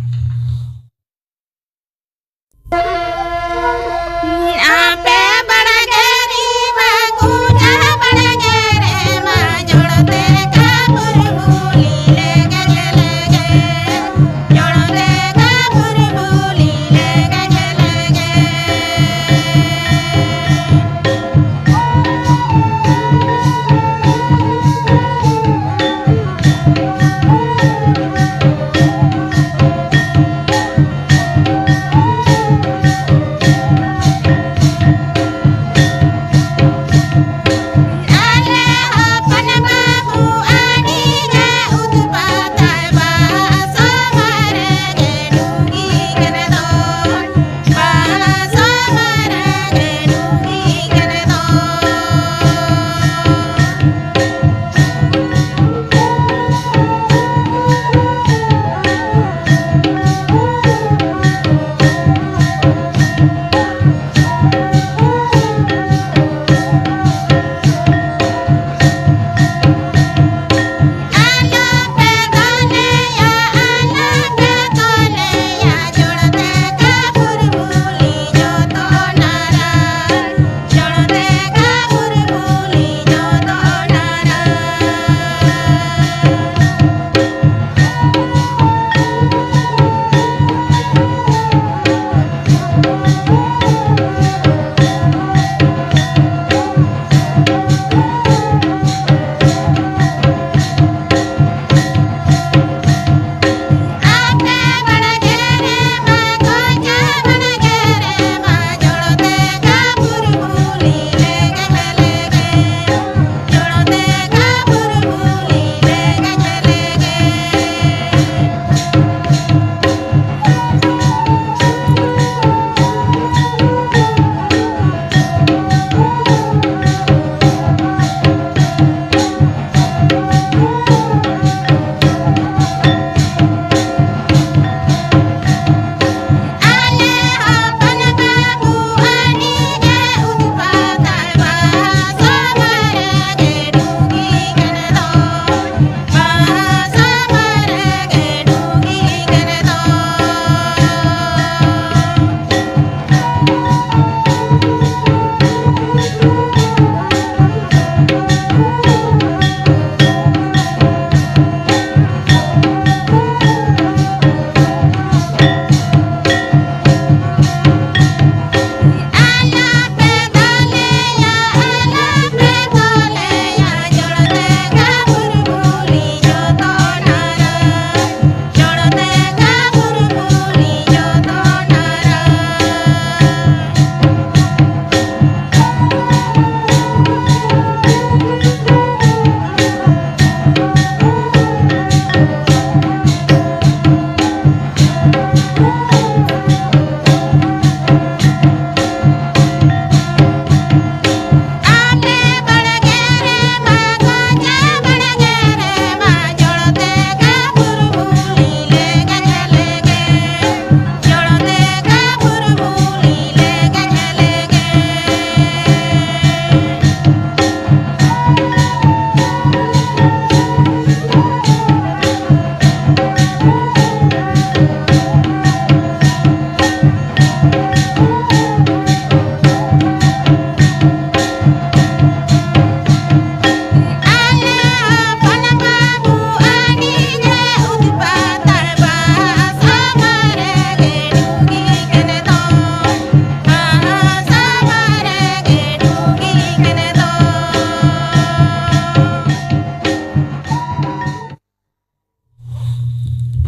ᱟᱯᱮ ᱵᱟᱲᱜᱮ ᱨᱮ ᱵᱟᱠᱚ ᱪᱟ ᱵᱟᱲᱜᱮ ᱨᱮ ᱢᱟ ᱡᱚᱲ ᱛᱮ ᱠᱟᱵᱩᱨ ᱵᱩᱞᱤ ᱞᱮᱜᱮ ᱞᱮᱜᱮ, ᱡᱚᱲ ᱛᱮ ᱠᱟᱵᱩᱨ ᱵᱩᱞᱤ ᱞᱮᱜᱮ ᱞᱮᱜᱮ᱾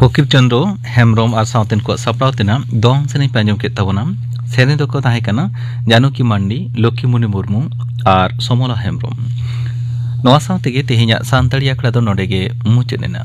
ᱯᱷᱚᱠᱤᱨ ᱪᱚᱸᱫᱽᱨᱚ ᱦᱮᱢᱵᱽᱨᱚᱢ ᱟᱨ ᱥᱟᱶᱛᱮᱱ ᱠᱚᱣᱟᱜ ᱥᱟᱯᱲᱟᱣ ᱛᱮᱱᱟᱜ ᱫᱚᱝ ᱥᱮᱨᱮᱧ ᱯᱮ ᱟᱸᱡᱚᱢ ᱠᱮᱫ ᱛᱟᱵᱚᱱᱟ᱾ ᱥᱮᱨᱮᱧ ᱫᱚᱠᱚ ᱛᱟᱦᱮᱸ ᱠᱟᱱᱟ ᱡᱟᱱᱚᱠᱤ ᱢᱟᱱᱰᱤ, ᱞᱚᱠᱠᱷᱤᱢᱩᱱᱤ ᱢᱩᱨᱢᱩ ᱟᱨ ᱥᱚᱢᱚᱞᱟ ᱦᱮᱢᱵᱽᱨᱚᱢ᱾ ᱱᱚᱣᱟ ᱥᱟᱶ ᱛᱮᱜᱮ ᱛᱮᱦᱮᱧᱟᱜ ᱥᱟᱱᱛᱟᱲᱤ ᱟᱠᱷᱲᱟ ᱫᱚ ᱱᱚᱰᱮ ᱜᱮ ᱢᱩᱪᱟᱹᱫ ᱮᱱᱟ᱾